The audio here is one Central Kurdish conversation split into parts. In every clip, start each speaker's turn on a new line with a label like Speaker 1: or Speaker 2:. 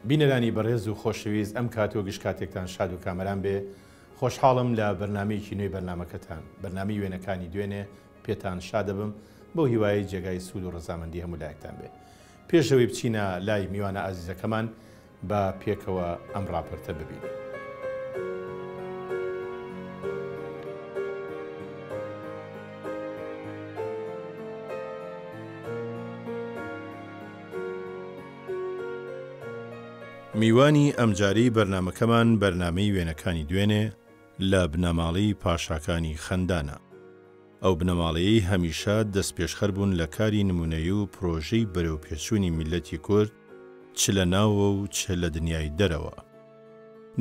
Speaker 1: بینەرانی بەڕێز و خۆشەویست ئەم کات و گشت کاتێکتان شاد و کامەران بێ، خۆشحاڵم لە بەرنامەیەکی نوێی بەرنامەکەتان، بەرنامەی وێنەکانی دوێنێ پێتان شادەبم، بەو هیوایەی جێگای سوود و ڕەزامەندی هەموو لایەکتان بێ. پێش ئەوەی بچینە لای میوانە ئازیزەکەمان با پێکەوە ئەم ڕاپۆرتە ببینین. میوانی ئەمجارەی بەرنامەکەمان بەرنامەی وێنەکانی دوێنێ لە بنەماڵەی پاشاکانی خەندانە. ئەو بنەماڵەیەی هەمیشە دەستپێشخەر بوون لە کاری نموونەیی و پرۆژەی بەرەوپێچوونی میللەتی کورد چ لە ناوەوە و چ لە دنیای دەرەوە.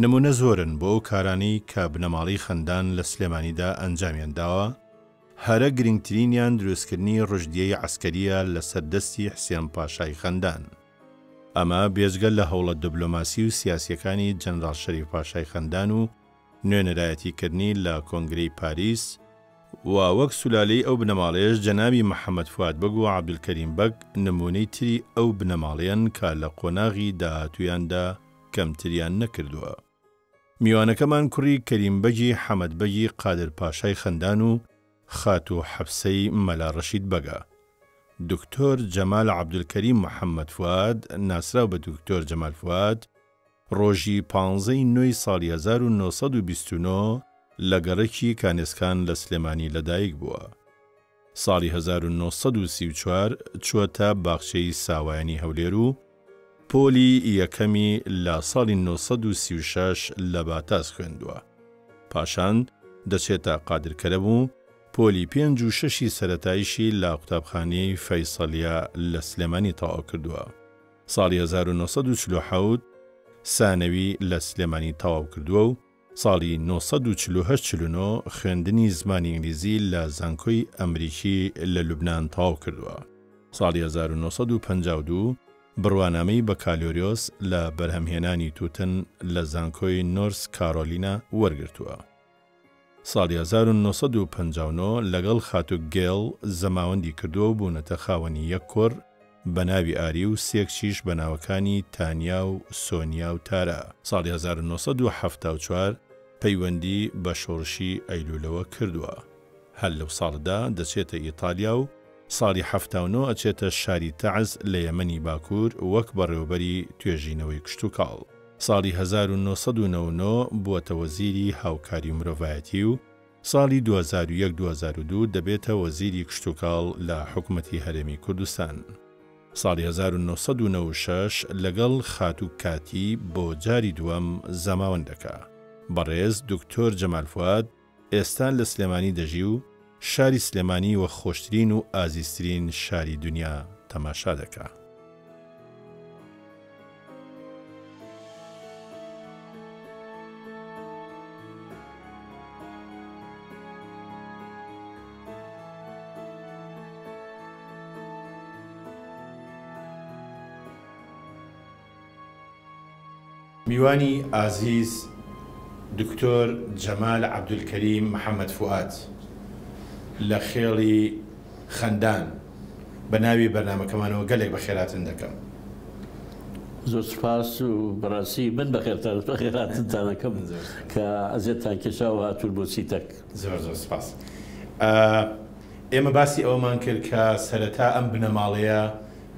Speaker 1: نموونە زۆرن بۆ ئەو کارانەی کە بنەماڵەی خەندان لە سلێمانیدا ئەنجامیان داوە، هەرە گرنگترینیان دروستکردنی ڕوشدیەی عەسکەرییە لەسەر دەستی حسێن پاشای خەندان. ئەمە بێجگە لە هەوڵە دبلۆماسی و سیاسییەکانی جەنراڵ شەریف پاشای خەندان و نوێنەرایەتی کردنی لە کۆنگرەی پاریس، و وەک سولالەی ئەو بنەماڵەیەش جەنابی محەمەد فواد بەگ و عەبدولکەریم بەگ نموونەی تری ئەو بنەماڵەیەن کە لە قۆناغی داهاتوویاندا کەمتریان نەکردووە. میوانەکەمان کوڕی کەریم بەگی حەمەد بەگی قادر پاشای خەندان و خاتوو حەفسەی مەلا ڕەشید بەگە. دکتۆر جەمال عەبدولکەریم محەمەد فواد ناسراو بە دکتۆر جەمال فواد ڕۆژی پانزەی نۆی ساڵی 1929 لە گەڕەکی کانێسکان لە سلێمانی لەدایک بووە. ساڵی 1934 چووەتە باخچەی ساوایانی هەولێر و پۆلی یەکەمی لە ساڵی 936 لە باتاس خوێندووە. پاشان دەچێتە قادر کەرەم و پۆلی پێنج و شەشی سەرەتاییشی لە قوتابخانەی فەیسەلیە لە سلێمانی تەواو کردووە. ساڵی 1947 سانەوی لە سلێمانی تەواو کردووە و ساڵی 948 49 خوێندنی زمانی ئینگلیزی لە زانکۆی ئەمریکی لە لوبنان تەواو کردووە. ساڵی 1952 بڕوانامەی بەکالۆریۆس لە بەرهەمهێنانی تووتن لە زانکۆی نۆرس کارۆلینا وەرگرتووە. ساڵی 1959 لەگەڵ خاتوو گێڵ زەماوەندی کردووە و بوونەتە خاوەنی یەک کوڕ بە ناوی ئاری و سێ کچیش بە ناوەکانی تانیا و سۆنیا و تارا. ساڵی 1974 پەیوەندی بە شۆڕشی ئەیلوولەوە کردووە. هەر لەو ساڵەدا دەچێتە ئیتالیا و ساڵی 79 ئەچێتە شاری تەعز لە یەمەنی باکوور وەک بەڕێوەبەری توێژینەوەی کشتوکاڵ. ساڵی 1999 بووەتە وەزیری هاوکاری مرۆڤایەتی و ساڵی 2001 2002 دەبێتە وەزیری کشتوکاڵ لە حکومەتی هەرێمی کوردستان. ساڵی 1996 لەگەڵ خاتوو کاتی بۆ جاری دووەم زەماوەند دەکا. بەڕێز دکتۆر جەمال فواد ئێستا لە سلێمانی دەژی و شاری سلێمانی وە خۆشترین و ئازیزترین شاری دونیا تەماشا دەکا. میوانی ئازیز دکتۆر جەمال عەبدولکەریم محەمەد فوئاد لە خێڵی خەندان بە ناوی بەرنامەکەمانەوە گەلێک بەخێرهاتن دەکەم.
Speaker 2: زۆر سوپاس و بەڕاستی من بەخێرتان بەخێرهاتنتان ئەکەم کە ئەزیەتتان کێشا و هاتوون بۆ سیتەک.
Speaker 1: زۆر زۆر سوپاس. ئێمە باسی ئەوەمان کرد کە سەرەتا ئەم بنەماڵەیە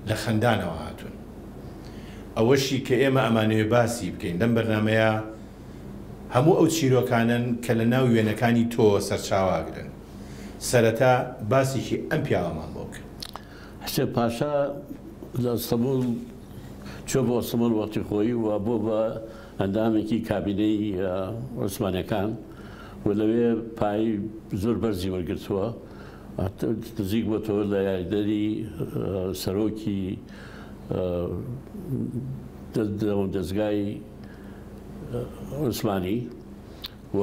Speaker 1: لە خەندانەوە هاتوون. ئەوەشی کە ئێمە ئەمانەوێ باسی بکەین لەم بەرنامەیە هەموو ئەو چیرۆکانەن کە لە ناو وێنەکانی تۆوە سەرچاوە ئەگرن. سەرەتا باسێکی ئەم پیاوەمان بۆ بکە.
Speaker 2: حسێن پاشا لە ئەستەموڵ چووە بۆ ئەستەموڵ وەختی خۆی و بووە بە ئەندامێکی کابینەی عوسمانیەکان و لەوێ پایەی زۆر بەرزی وەرگرتووە. نزیک بۆتەوە لە یاریدەری سەرۆکی دەزگای عوسمانی و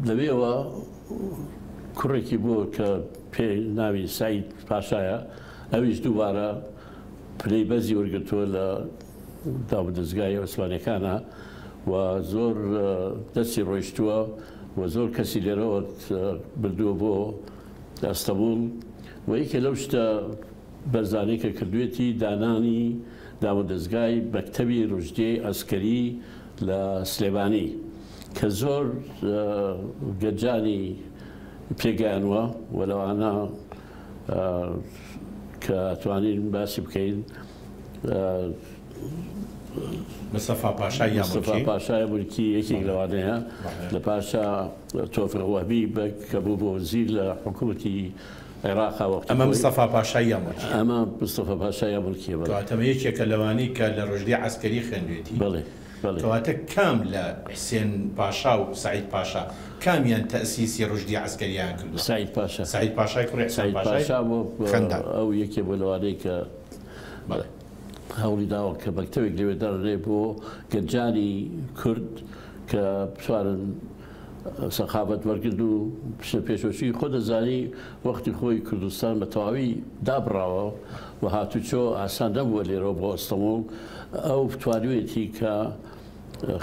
Speaker 2: لەوێوە کوڕێکی بووە کە پێ ناوی سعید پاشایە ئەویش دووبارە پلەی بەرزی وەرگرتووە لە دامودەزگای عوسمانیەکانە و زۆر دەستی ڕۆیشتووە و زۆر کەسی لێرەوە بردووە بۆ ئەستەبوڵ و یەکێ لەو شتە بەرزانەی کە کردوێتی دانانی دامودەزگای مەکتەبی ڕوشدیەی عەسکەری لە سلێمانی کە زۆر گەنجانی پێگەیانوە و لەوانە کە توانین باسی بکەین
Speaker 1: مستەفا پاشای یامولکی.
Speaker 2: مستەفا پاشای یامولکی یەکێک لەوانەیە. لە پاشا تۆفیق وەهبی بەگ کە بوو بە وەزیر لە حکوومەتی عێراقا وەختی
Speaker 1: ئەمە
Speaker 2: خۆی.
Speaker 1: مستەفا پاشای یامولکییە.
Speaker 2: ئەمە مستەفا پاشای یامولکییە بەڵێ.
Speaker 1: کەواتە ئەمە یەکێکە لەوانەی کە لە ڕوشدی عەسکەری خوێندوێتی.
Speaker 2: بەڵێ بەڵێ.
Speaker 1: کەواتە کام لە حسێن پاشا و سەعید پاشا کامیان تەئسیسی ڕوشدی عەسکەرییان کردووە؟
Speaker 2: سەعید پاشا.
Speaker 1: سەعید پاشای کوڕی حسێن
Speaker 2: سەعید
Speaker 1: پاشای
Speaker 2: پاشا بۆ
Speaker 1: خەندان.
Speaker 2: ئەو یەکێ بوو لەوانەی کە
Speaker 1: بەڵێ.
Speaker 2: هەوڵی داوە کە مەکتەبێک لەوێ دانرێ بۆ گەنجانی کورد کە بتوانن سەخاوەت وەرگرن و بچنە پێشەوە، چونکی خۆت دەزانی وەختی خۆی کوردستان بە تەواوی دابڕاوە و هاتوچۆ ئاسان نەبووە لێرەوە بۆ ئەستەموڵ، ئەو توانیویەتی کە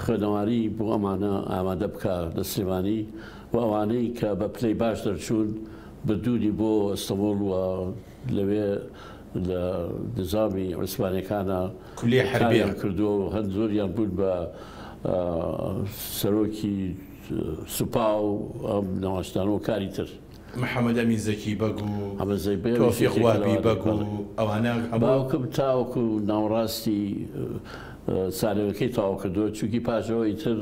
Speaker 2: خوێنەواری بۆ ئەمانە ئامادە بکا لە سلێمانی و ئەوانەی کە بە پلەی باش دەرچوون بردوونی بۆ ئەستەموڵ و لەوێ لە نیزامی عوسمانیەکانا
Speaker 1: کولیە حەربیە.
Speaker 2: کاریان کردووە و هەند زۆریان بوون بە سەرۆکی سوپا و ئەم ناوچانە و کاری تر.
Speaker 1: محەمەد ئەمین زەکی بەگ و
Speaker 2: محەمەد زەکی بەگ
Speaker 1: تۆفیق
Speaker 2: یەکێکە
Speaker 1: وەهبی
Speaker 2: لەوانە
Speaker 1: بەگ و
Speaker 2: بەڵێ.
Speaker 1: ئەوانە هەموو.
Speaker 2: باوکم تاوەکو ناوەڕاستی سالەوەکەی تەواو کردووە، چونکی پاش ئەوە ئیتر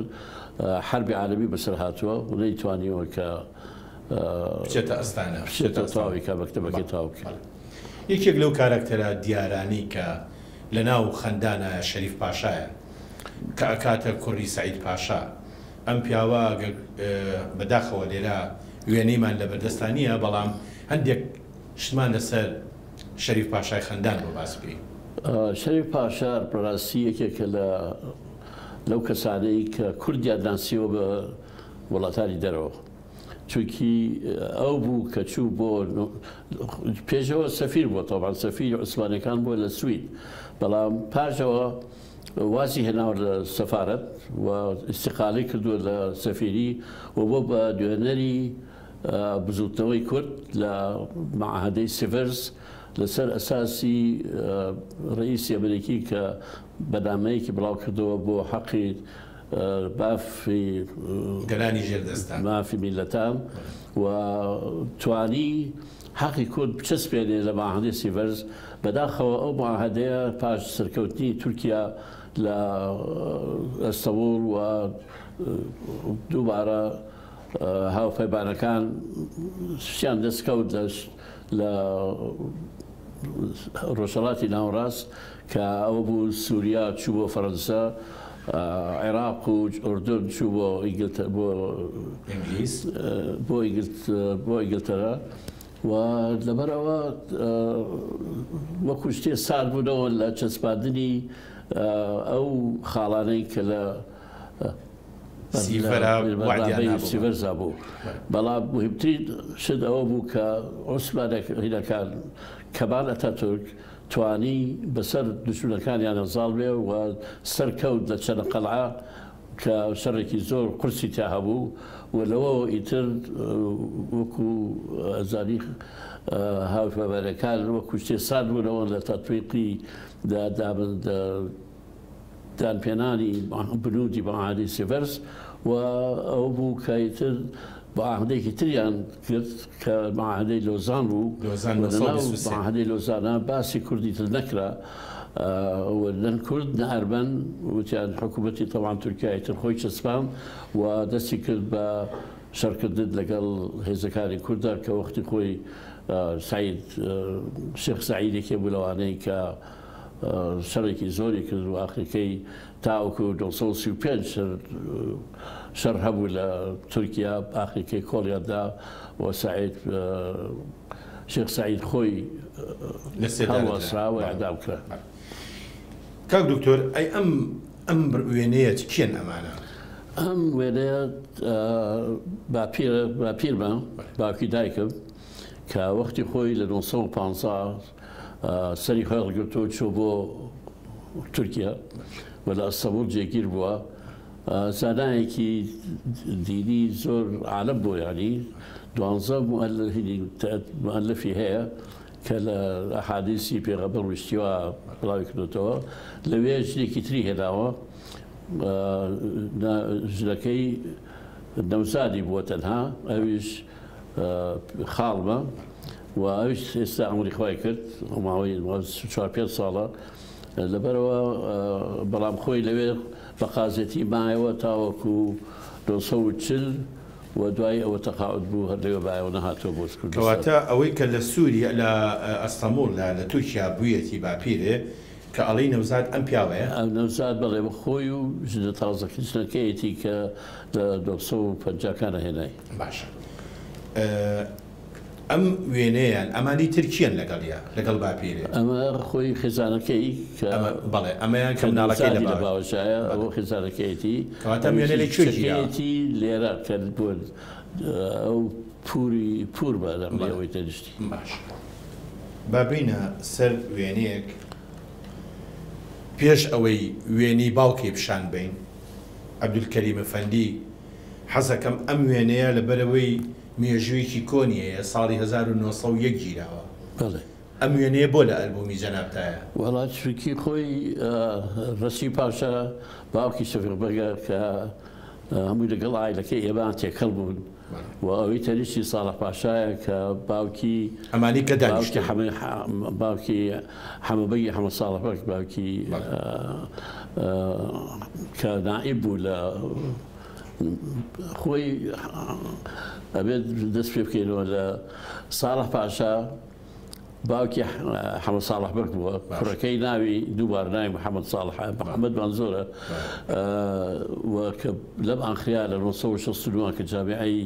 Speaker 2: حەربی عالەمی بەسەر هاتووە و نەیتوانیوە کە
Speaker 1: بچێتە ئەستانە.
Speaker 2: بچێتە تەواوی کە مەکتەبەکەی تەواو بکات.
Speaker 1: بەڵێ. یەکێک لەو کاراکتەرە دیارانەی کە لە ناو خەندانایە شەریف پاشایە کە ئەکاتە کوڕی سەعید پاشا. ئەم پیاوە گەر بەداخەوە لێرە وێنەیمان لە بەردەستا نییە بەڵام هەندێک شتمان لەسەر شەریف پاشای خەندان بۆ باس بکەی.
Speaker 2: شەریف پاشا بەڕاستی یەکێکە لە لەو کەسانەی کە کوردیان ناسیوە بە وڵاتانی دەرەوە. چونکی ئەو بوو کە چوو بۆ پێشەوە سەفیر بووە تەبعەن سەفیری عوسمانیەکان بووە لە سوید بەڵام پاشەوە وازی هێناوە لە سەفارەت و ئیستیقالەی کردووە لە سەفیری و بۆ بە نوێنەری بزوتنەوەی کورد لە مەعهەدەی سیڤەرز لەسەر ئەساسی ڕئیسی ئەمریکی کە بەنامەیەکی بڵاو کردەوە بۆ حەقی مافی
Speaker 1: گەلانی ژێر دەستان.
Speaker 2: مافی میللەتان و توانی حەقی کورد بچەسپێنێ لە معاهدەی سیڤەرز، بەداخەوە ئەو معاهدەیە پاش سەرکەوتنی تورکیا لە ئەستەموڵ و دووبارە هاوپەیمانەکان شتیان دەستکەوت لە ڕۆژهەڵاتی ناوەڕاست کە ئەوە بوو سوریا چوو بۆ فەرەنسا، عێراق و ئوردن چوو بۆ ئینگلتەرا بۆ
Speaker 1: ئینگلیز
Speaker 2: بۆ بۆ ئینگلتەرا و لەبەرئەوە وەکو شتێ سارد بوونەوە لە چەسپاندنی ئەو خاڵانەی کە لە
Speaker 1: سیڤەرا وەعدیان نابوو.
Speaker 2: سیڤەرزا بوو. بەڵام موهیمترین شت ئەوە بوو کە عوسمانەکان کەمال ئەتاتورک توانی بەسەر دوژمنەکانیانە زاڵ بێ و سەرکەوت لە چەنەقەلعە کە شەڕێکی زۆر قورسی تیا هەبوو و لەوەوە ئیتر وەکو ئەزانی هاوپەیمانەکان وەکو شتێ سارد بوونەوە لە تەتبیقی دانپێنانی بنوودی معاهدەی سێڤەرس و ئەوە بوو کە ئیتر معاهدەیەکی تریان کرد کە معاهدەی لۆزان بوو
Speaker 1: لۆزان
Speaker 2: و لەناو
Speaker 1: 923.
Speaker 2: معاهدەی لۆزانە باسی کوردی تر نەکرا و نە کورد نە ئەرمەن وتیان حکوومەتی تەوان تورکیا ئیتر خۆی چەسپاند و دەستی کرد بە شەڕکردن لەگەڵ هێزەکانی کورددا کە وەختی خۆی سەعید شێخ سەعید یەکێ بوو لەوانەی کە شەڕێکی زۆری کرد و ئاخرەکەی تاوەکو 935 شەڕ هەبوو لە تورکیا، ئاخرەکەی کۆڵیان دا و سەعید شێخ سەعید خۆی
Speaker 1: لە سێدارە درا.
Speaker 2: هەڵواسرا و ئیعدام کرا.
Speaker 1: کاک دکتۆر ئەی ئەم ئەم وێنەیە کێن ئەمانە؟
Speaker 2: ئەم وێنەیە باپیرە باپیرمە باوکی دایکم کە وەختی خۆی لە 915 سەری خۆی هەڵگرتووە چووە بۆ تورکیا و لە ئەستەموڵ جێگیر بووە. زانایەکی دینی زۆر عالم بوو، یعنی دوانزە مؤلفی هەیە. کە لە ئەحادیسی پێغەمبەر و شتی وا بڵاوی کردۆتەوە لەوێ ژنێکی تری هێناوە ژنەکەی نەوزادی بووە تەنها ئەویش خاڵمە و ئەویش ئێستا عەمری خوای کرد ماوەی چوار پێنج ساڵە لەبەرەوە بەڵام خۆی لەوێ بە قازێتی مایەوە تاوەکو 940 و دوای ئەوە تەقاعود بوو هەر لەوێ بایەوە نەهاتەوە بۆ کوردستان.
Speaker 1: کەواتە ئەوەی کە لە سوریا لە ئەستەموڵ لە لە تورکیا بوویەتی باپیرێ کە ئەڵێی نەوزاد ئەم پیاوەیە؟
Speaker 2: نەوزاد بەڵێ خۆی و ژنە تازەکە ژنەکەیەتی کە لە 950 کانە هێنای.
Speaker 1: باشە ئەم وێنەیان ئەمانی تر کێن لەگەڵیا لەگەڵ باپیرێ؟
Speaker 2: ئەمە خۆی خێزانەکەی کە
Speaker 1: ئەمە بەڵێ ئەمەیان کە
Speaker 2: کە
Speaker 1: مناڵەکەی لە
Speaker 2: نەوزادی لە
Speaker 1: باوەش
Speaker 2: باوەشایە
Speaker 1: بەڵێ
Speaker 2: ئەوە خێزانەکەیەتی
Speaker 1: کەواتە ئەم
Speaker 2: ئەویش
Speaker 1: وێنە لە کوێ گیراوە؟
Speaker 2: کچەکەیەتی لێرە کە بۆ ئەو پوری پور بە لە
Speaker 1: بەڵێ
Speaker 2: ئەوەی تەنیشتی.
Speaker 1: باشە با بێینە سەر وێنەیەک پێش ئەوەی وێنەی باوکی پیشان بەین عەبدولکەریم ئەفەندی حەزەکەم ئەم وێنەیە لەبەرئەوەی مێژوویەکی کۆنی هەیە ساڵی 1901 گیراوە.
Speaker 2: بەڵێ.
Speaker 1: ئەم وێنەیە بۆ لە ئەلبوومی جەنابتایە؟
Speaker 2: وەڵا چونکی خۆی ڕەشید پاشا باوکی شەفیق بەگە کە هەمووی لەگەڵ عایلەکەی ئێمە تێکەڵ بوون و ئەوی تەنیشتی ساڵح پاشایە کە باوکی
Speaker 1: ئەمانی کە
Speaker 2: باوکی
Speaker 1: دانیشتوون.
Speaker 2: حەمە باوکی حەمە بەگی حەمە ساڵح بەگ باوکی
Speaker 1: بەڵێ.
Speaker 2: کە نائیب بوو لە خۆی ئەبێت دەست پێ بکەینەوە لە ساڵح پاشا باوکی حەمە ساڵح بەگ بووە کوڕەکەی ناوی دووبار ناوی محەممەد ساڵح محەممەدمان زۆرە و کە لەم ئاخریا لە 1969 کە جامیعەی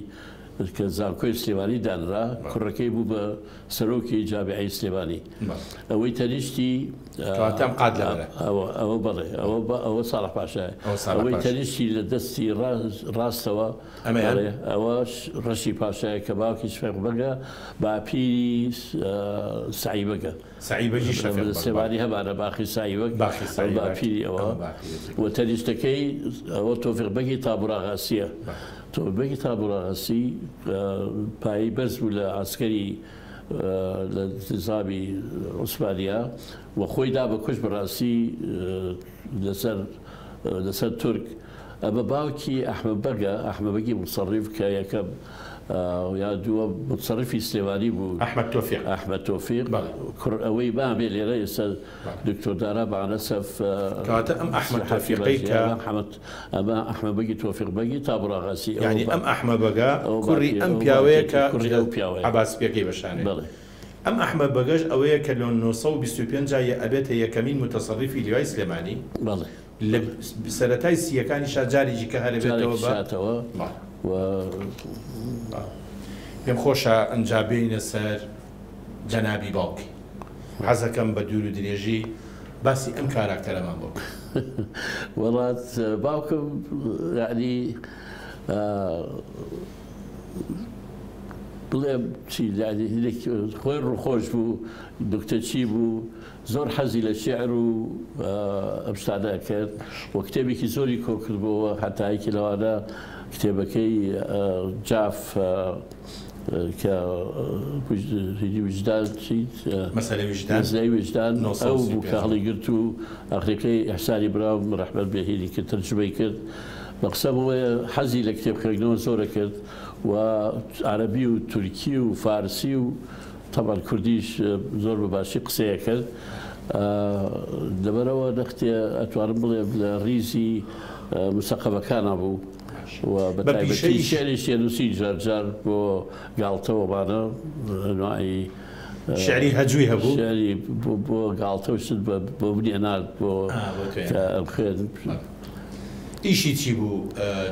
Speaker 2: کە زانکۆی سلێمانی دانرا کوڕەکەی بوو بە سەرۆکی جامیعەی سلێمانی ئەوەی تەنیشتی
Speaker 1: کەواتە ئەم قات لەبەرە.
Speaker 2: ئەوە ئەوە بەڵێ ئەوە بە ئەوە ساڵح پاشایە
Speaker 1: ئەوە ساڵح
Speaker 2: ئەوەی
Speaker 1: پاشا.
Speaker 2: تەنیشتی لە دەستی ڕاستەوە
Speaker 1: ئەمەیان؟
Speaker 2: بەڵێ ئەوە ڕەشی پاشایە کە باوکی شەفیق بەگە باپیری سەعی بەگە.
Speaker 1: سەعی بەگی شەفیق بەگ.
Speaker 2: سلێمانی هەمانە باخی سەعی بەگ
Speaker 1: باخی
Speaker 2: ئەو
Speaker 1: سەعی بەگ.
Speaker 2: باپیری ئەوە
Speaker 1: ئەوە باپیرێتی.
Speaker 2: و تەنیشتەکەی ئەوە تۆفیق بەگی تابوراغاسیە. تۆفیق بەگی تابوراغاسی پایەی بەرز بوو لە عەسکەری لە نظامی عوسمانیا و خۆی دا بە کوشت بەڕاستی لەسەر لەسەر تورک. ئەمە باوکی ئەحمە بەگە، ئەحمە بەگی متصرف کە یەکەم یا دووەم متصرفی سلێمانی بوو.
Speaker 1: ئەحمەد تۆفیق.
Speaker 2: ئەحمەد تۆفیق.
Speaker 1: بەڵێ.
Speaker 2: کوڕ ئەوەی بابێ لێرە ئێستا دکتۆر دارا بەعەنەسەف
Speaker 1: کەواتە ئەم ئەحمەد تۆفیقەی کە
Speaker 2: ئەمە ئەحمە بەگی تۆفیق بەگی تابوراغاسی ئەوە
Speaker 1: یانی ئەم ئەحمە بەگە
Speaker 2: ئەوە
Speaker 1: کوڕی
Speaker 2: باپیرە،
Speaker 1: ئەم
Speaker 2: ئەوە
Speaker 1: پیاوەیە
Speaker 2: باپیرە،
Speaker 1: کە
Speaker 2: کوڕی ئەو پیاوەیە.
Speaker 1: عەبا سپیەکەی بە شانەیە.
Speaker 2: بەڵێ.
Speaker 1: ئەم ئەحمە بەگەش ئەوەیە کە لە 925 یە ئەبێتە یەکەمین موتەسەڕیفی لیوای سلێمانی.
Speaker 2: بەڵێ.
Speaker 1: لە سەرەتای سییەکانیشا جارێکی کە هەرەبێتەوە
Speaker 2: جارێکیش
Speaker 1: بە
Speaker 2: هاتەوە
Speaker 1: بەڵێ.
Speaker 2: و
Speaker 1: بەڵێ. پێم خۆشە ئەمجا بێینە سەر جەنابی باوکی. حەزەکەم بە دوور و درێژی باسی ئەم کاراکتەرەمان بۆ بکەی.
Speaker 2: وەڵا باوکم یەعنی بڵێم چی یەعنی هینێک خۆی ڕووخۆش بوو، نوکتەچی بوو، زۆر حەزی لە شیعر و ئەم شتانە کرد و کتێبێکی زۆری کۆ کردبووەوە، هەتا یەکی لەوانە کتێبەکەی جاف کە هینی ویژدان چی؟
Speaker 1: مەسەلەی ویژدان.
Speaker 2: مەسەلەی ویژدان ئەو بوو کە
Speaker 1: 935.
Speaker 2: هەڵیگرت و ئاخرەکەی ئیحسانی براوم ڕەحمەت بێ هینی کرد، تەرجومەی کرد. بە قسەم ئەوەیە حەزی لە کتێب خوێندنەوە زۆرە کرد و عەرەبی و تورکی و فارسی و تەبعەن کوردیش زۆر بە باشی قسەیە کرد. لەبەرەوە نەختێ ئەتوانم بڵێم لە ڕیزی مسەقەفەکانە بوو و بە
Speaker 1: بە
Speaker 2: تایبەتی
Speaker 1: پیشەیش
Speaker 2: شعریش تێنووسی جار جار بۆ گاڵتەوەمانە نوعی
Speaker 1: شعری هەجووی هەبوو؟
Speaker 2: شعری بۆ گاڵتە و شت بۆ منی ئەنارد بۆ
Speaker 1: بۆ تۆ
Speaker 2: کە
Speaker 1: ئەنارد.
Speaker 2: ئەمخوێن.
Speaker 1: ئیشی چی بوو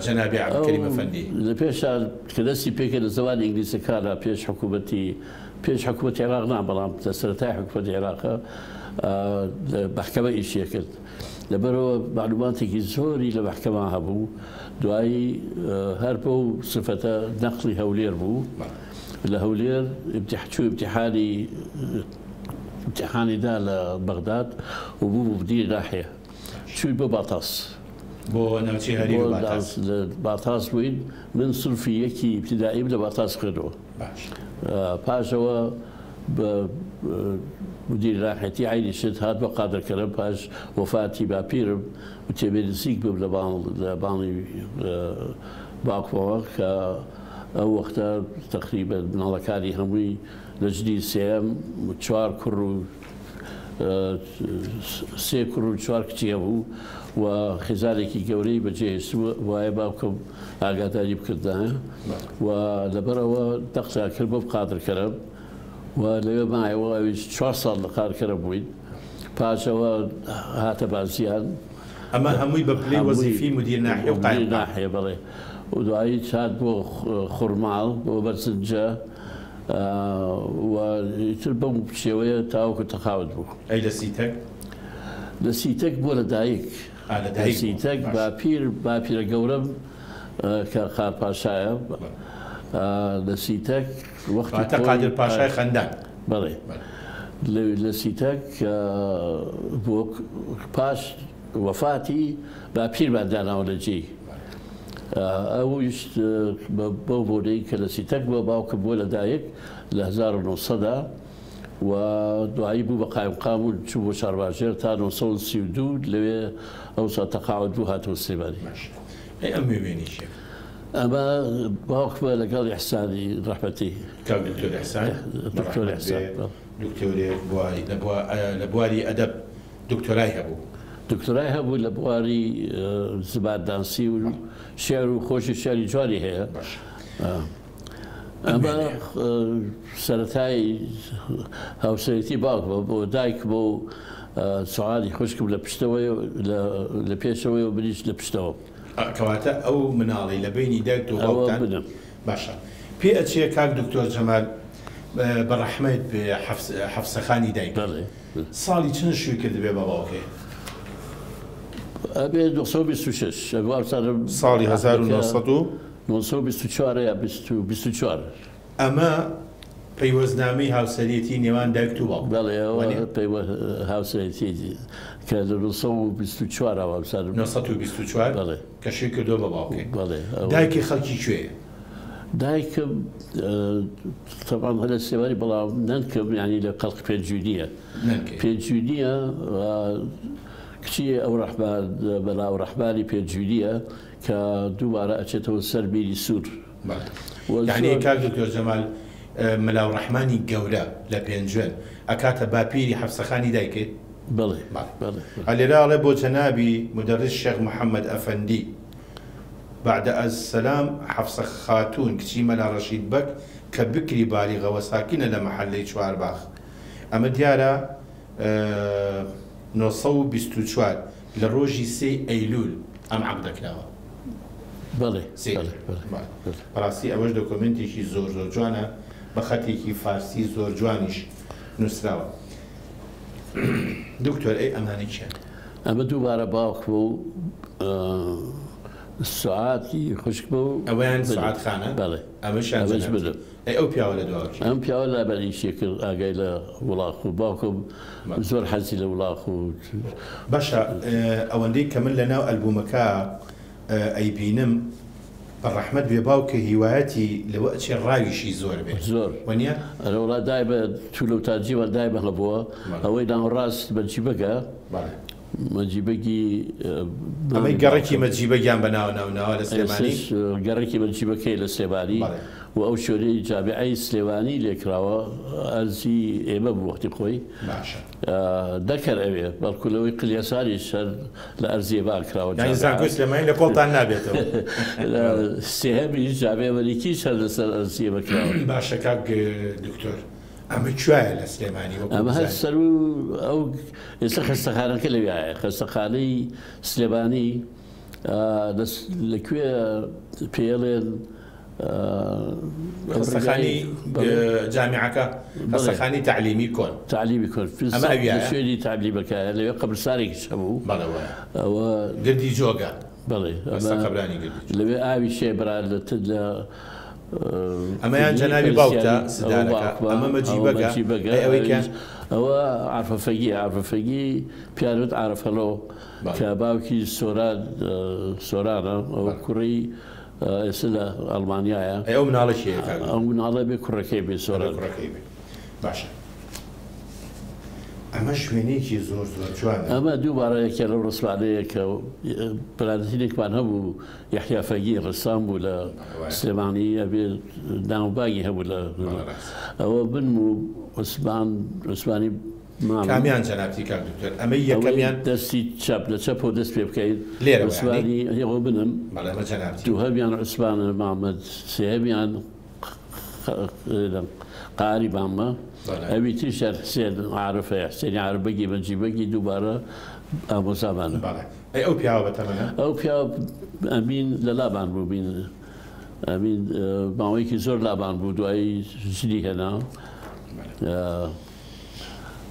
Speaker 1: جەنابی عەبدولکەریم
Speaker 2: ئەو
Speaker 1: ئەفەندی؟
Speaker 2: لە پێشا کە دەستی پێکرد لە زەمانی ئینگلیزەکانە پێش حکوومەتی پێش حکوومەتی عێراق نا بەڵام لە سەرەتای حکوومەتی عێراقە لە مەحکەمە ئیشیە کرد. لەبەرەوە معلوماتێکی زۆری لە مەحکەمە هەبوو. دوایی هەر بەو سفەتە نەقلی هەولێر بوو. لە هەولێر چوو امتحانی دا لە بەغداد و بوو بە مدیری ناحیە. چووی بۆ باتاس.
Speaker 1: بۆ ناوچەی هەریر و
Speaker 2: بۆ
Speaker 1: باتاس.
Speaker 2: لە باتاس بووین. من سنفی یەکی ئیبتیدائیم لە باتاس خوێندەوە.
Speaker 1: باش.
Speaker 2: پاشەوە بە مدیر ناحیەتی عەینی شت هات بۆ قادرکەرەم پاش وەفاتی باپیرم وتێ بێ نزیک بم لە باڵ لە باڵی باوکمەوە کە ئەو وەختە تەقریبەن مناڵەکانی هەمووی لە ژنی سێیەم چوار کوڕ و سێ کوڕ و چوار کچی هەبوو و خێزانێکی گەورەی بەجێهێشتبوو وایە باوکم ئاگاداری بکردایە و لەبەرئەوە دەقیان کرد بۆ قادرکەرەم و لەوێ مایەوە ئەویش چوار ساڵ لە قادرکەرەم بووین پاش ئەوە هاتە بازیان.
Speaker 1: ئەمە هەمووی بە پلەی وەزیفی مدیر ناحیە و قایمقام.
Speaker 2: مدیر ناحیە بەڵێ و دوایی هات بۆ خورماڵ بۆ بەرزنجە و ئیتر بەم شێوەیە تاوەکو تەقاوت بوو.
Speaker 1: ئەی لە سیتەک؟
Speaker 2: لە سیتەک بووە لە دایک.
Speaker 1: ئا لە دایک بووە.
Speaker 2: سیتەک باپیر باپیرە گەورەم کە قار پاشایە لە سیتەک وەختی
Speaker 1: واتە قادر پاشای خەندان.
Speaker 2: بەڵێ لە سیتەک بۆ پاش وەفاتی باپیرمان داناوە لە جێی ئەویش بەو بۆنەی کە لە سیتەک بووە باوکم بووە لە دایک لە 1900 و دوایی بوو بە قایمقام و چوو بۆ شارباژێر تا 932 لەوێ ئەوسا تەقاعد بوو هاتەوە سلێمانی.
Speaker 1: باشە ئەی ئەم وێنەی کێ؟
Speaker 2: ئەمە باوکمە لەگەڵ ئیحسانی ڕەحمەتی.
Speaker 1: کاک دکتۆر ئیحسان
Speaker 2: دکتۆر ئیحسان
Speaker 1: بەڕەحمەت بێ دکتۆرێک لە بواری ئەدەب دکتۆرای هەبوو.
Speaker 2: دکتۆرای هەبوو لە بواری زمانناسی و شیعر و خۆشی شیعری جوانی هەیە.
Speaker 1: باشە
Speaker 2: ئەمە سەرەتای هاوسەرێتی باوکمە بۆ دایکمە و سوعادی خوشکم لە پشتەوەی لە پێشەوەی و منیش لە پشتەوە.
Speaker 1: کەواتە ئەو مناڵەی لە بەینی دایکت و باوکتان باشە پێ ئەچێ کاک دکتۆر جەمال بە ڕەحمەت بێ حەفسەخانی دایکت ساڵی چەند شووی کردبێ بە باوکێ؟
Speaker 2: ئەبێ 926 وابزانم
Speaker 1: ساڵی 1900 و
Speaker 2: 924 یا 24.
Speaker 1: ئەمە پەیوەستنامەی هاوسەرێتی نێوان دایکت و باوکت
Speaker 2: بەڵێ ئەوە پەیوە هاوسەرێتی کە لە 924 ەوە وابزانم
Speaker 1: 924
Speaker 2: بەڵێ
Speaker 1: کە شووی کردووە بە باوکێ.
Speaker 2: بەڵێ ئەوە.
Speaker 1: دایکی خەڵکی کوێیە؟
Speaker 2: دایکم تەبعەن هەر لە سلێمانی بەڵام نەنکم یانی لە خەڵکی پێنجوینییە.
Speaker 1: نەنکەی.
Speaker 2: پێنجوینییە کچی ئەوڕەحمان مەلا ئەوڕەحمانی پێنجوینییە کە دووبارە ئەچێتەوە سەر بیری سوور.
Speaker 1: بەڵێ. یانی کاک دکتۆر جەمال مەلا ئەوڕەحمانی گەورە لە پێنجوێن ئەکاتە باپیری حەفسەخانی دایکت؟
Speaker 2: بەڵێ.
Speaker 1: بەڵێ. لێرە ئەڵێ بۆ جەنابی مودەڕیس شێخ محەمەد ئەفەندی بعد از سلام حەفسە خاتوون کچی مەلا ڕەشید بەگ کە بکری بالیغە و ساکنە لە مەحەلەی چوارباخ ئەمە دیارە 924 لە ڕۆژی سێی ئەیلوول ئەم عەقدە کراوە.
Speaker 2: بەڵێ
Speaker 1: سێی
Speaker 2: بەڵێ
Speaker 1: ئەیلوول.
Speaker 2: بەڵێ
Speaker 1: بەڵێ. بەڕاستی ئەوەش دۆکۆمێنتێکی زۆر زۆر جوانە بە خەتێکی فارسی زۆر جوانیش نووسراوە. دکتۆر ئەی ئەمانە کێن؟
Speaker 2: ئەمە دووبارە باوکمە و سوعاتی خوشکمە و
Speaker 1: ئەوەیان سوعاد خانە؟
Speaker 2: بەڵێ.
Speaker 1: ئەمەشیان
Speaker 2: ئەمەش
Speaker 1: جەنابتە.
Speaker 2: منم.
Speaker 1: ئەی ئەو پیاوە لە دواوە کێیە؟
Speaker 2: ئەم پیاوە لابەریشی کرد ئاگای لە وڵاخ و باوکم زۆر حەزی لە وڵاخ و
Speaker 1: باشە ئەوەندەی کە من لە ناو ئەلبومەکە ئەیبینم بە ڕەحمەت بێ باوکە هیوایەتی لەوە ئەچێ ڕاویشی زۆر بێ
Speaker 2: زۆر
Speaker 1: وەنیە؟
Speaker 2: ئەرەوەڵا دایمە تولە و تاجیمان دایمە هەبووە ئەوەی ناوەڕاست مەجیبەگە
Speaker 1: بەڵێ
Speaker 2: مەجیبەگی
Speaker 1: ئەمەی گەڕەکی مەجیبەگیان بە ناوە ناو ناوە لە سلێمانی
Speaker 2: ئێستاش گەڕەکی مەجیبەکەی لە سلێمانی
Speaker 1: بەڵێ.
Speaker 2: و ئەو شوێنەی جامیعەی سلێمانی لێکراوە ئەرزی ئێمە بوو وەختی خۆی
Speaker 1: باشە.
Speaker 2: نەکەر ئەوێ بەڵکو لەوەی قلیەساریش هەر لە ئەرزی ئێمە کراوە
Speaker 1: یانی
Speaker 2: جامیعە.
Speaker 1: زانکۆی سلێمانی لە کۆڵتان نابێتەوە.
Speaker 2: سێهەمیش جامیعەی ئەمریکیش هەر لەسەر ئەرزی ئێمە کراوە.
Speaker 1: باشە کاک دکتۆر ئەمە کوایە لە سلێمانی وەکو
Speaker 2: ئەمە هەر
Speaker 1: بزانین؟
Speaker 2: سەرو ئەو ئێستا خەستەخانەکە لەویایە خەستەخانەی سلێمانی لە کوێ پێڵێن
Speaker 1: خەستەخانی جامیعەکە خەستەخانی تەعلیمی کۆن
Speaker 2: تەعلیمی کۆن
Speaker 1: ئەمە ئەویایە
Speaker 2: شوێنی تەعلیمەکە لەوێ قەبرستانێکیش هەبوو
Speaker 1: بەڵێ وایە
Speaker 2: ئەوە
Speaker 1: گردی جۆگە
Speaker 2: بەڵێ
Speaker 1: ئێستا قەبرانی گردی جۆگە
Speaker 2: لەوێ ئاوی شێ برا لە تر لە
Speaker 1: ئەمەیان جەنابی باوکتە سدارەکە ئەمە مەجیبەگە ئەی ئەوەی کە
Speaker 2: ئەوە عارفەفەگی عارفەفەگی پیانوت عارفەلۆ کە باوکی سۆران سۆرانە ئەو کوڕی ئێستا لە ئەڵمانیایە.
Speaker 1: ئەی ئەو مناڵە کێیە کاک؟
Speaker 2: ئەو مناڵە بێ کوڕەکەی بێ سۆران.
Speaker 1: کوڕەکەی بێ. باشە ئەمەش وێنەیەکی زۆر زۆر جوانە.
Speaker 2: ئەمە دووبارە یەکێ لەو ڕسمانەیە کە برادەرێکمان هەبوو یەحیا فەگی ڕسام بوو لە سلێمانی ئەبێ ناوبانگی هەبوو لە ئەوە بنم و عوسمان عوسمانی مام.
Speaker 1: کامیان جەنابتی کاک دکتۆر ئەمەی یەکەمیان؟
Speaker 2: دەستی چەپ لە چەپەوە دەست پێ بکەیت
Speaker 1: لێرەوە
Speaker 2: عوسمانی ئەوە بنم.
Speaker 1: بەڵێ ئەمە جەنابتی.
Speaker 2: دووهەمیان عوسمانە مامەد سێهەمیان قاری مامە ئەوی تریشیان حسێن عارفە حسێنی عارف بەگی مەجی بەگی دووبارە ئامۆزامانە.
Speaker 1: بەڵێ ئەی ئەو پیاوە بەتەمەنە؟
Speaker 2: ئەو پیاوە ئەمین لە لابان بوو بین ئەمین ماوەیەکی زۆر لابان بوو دوایی ژنی هێنا.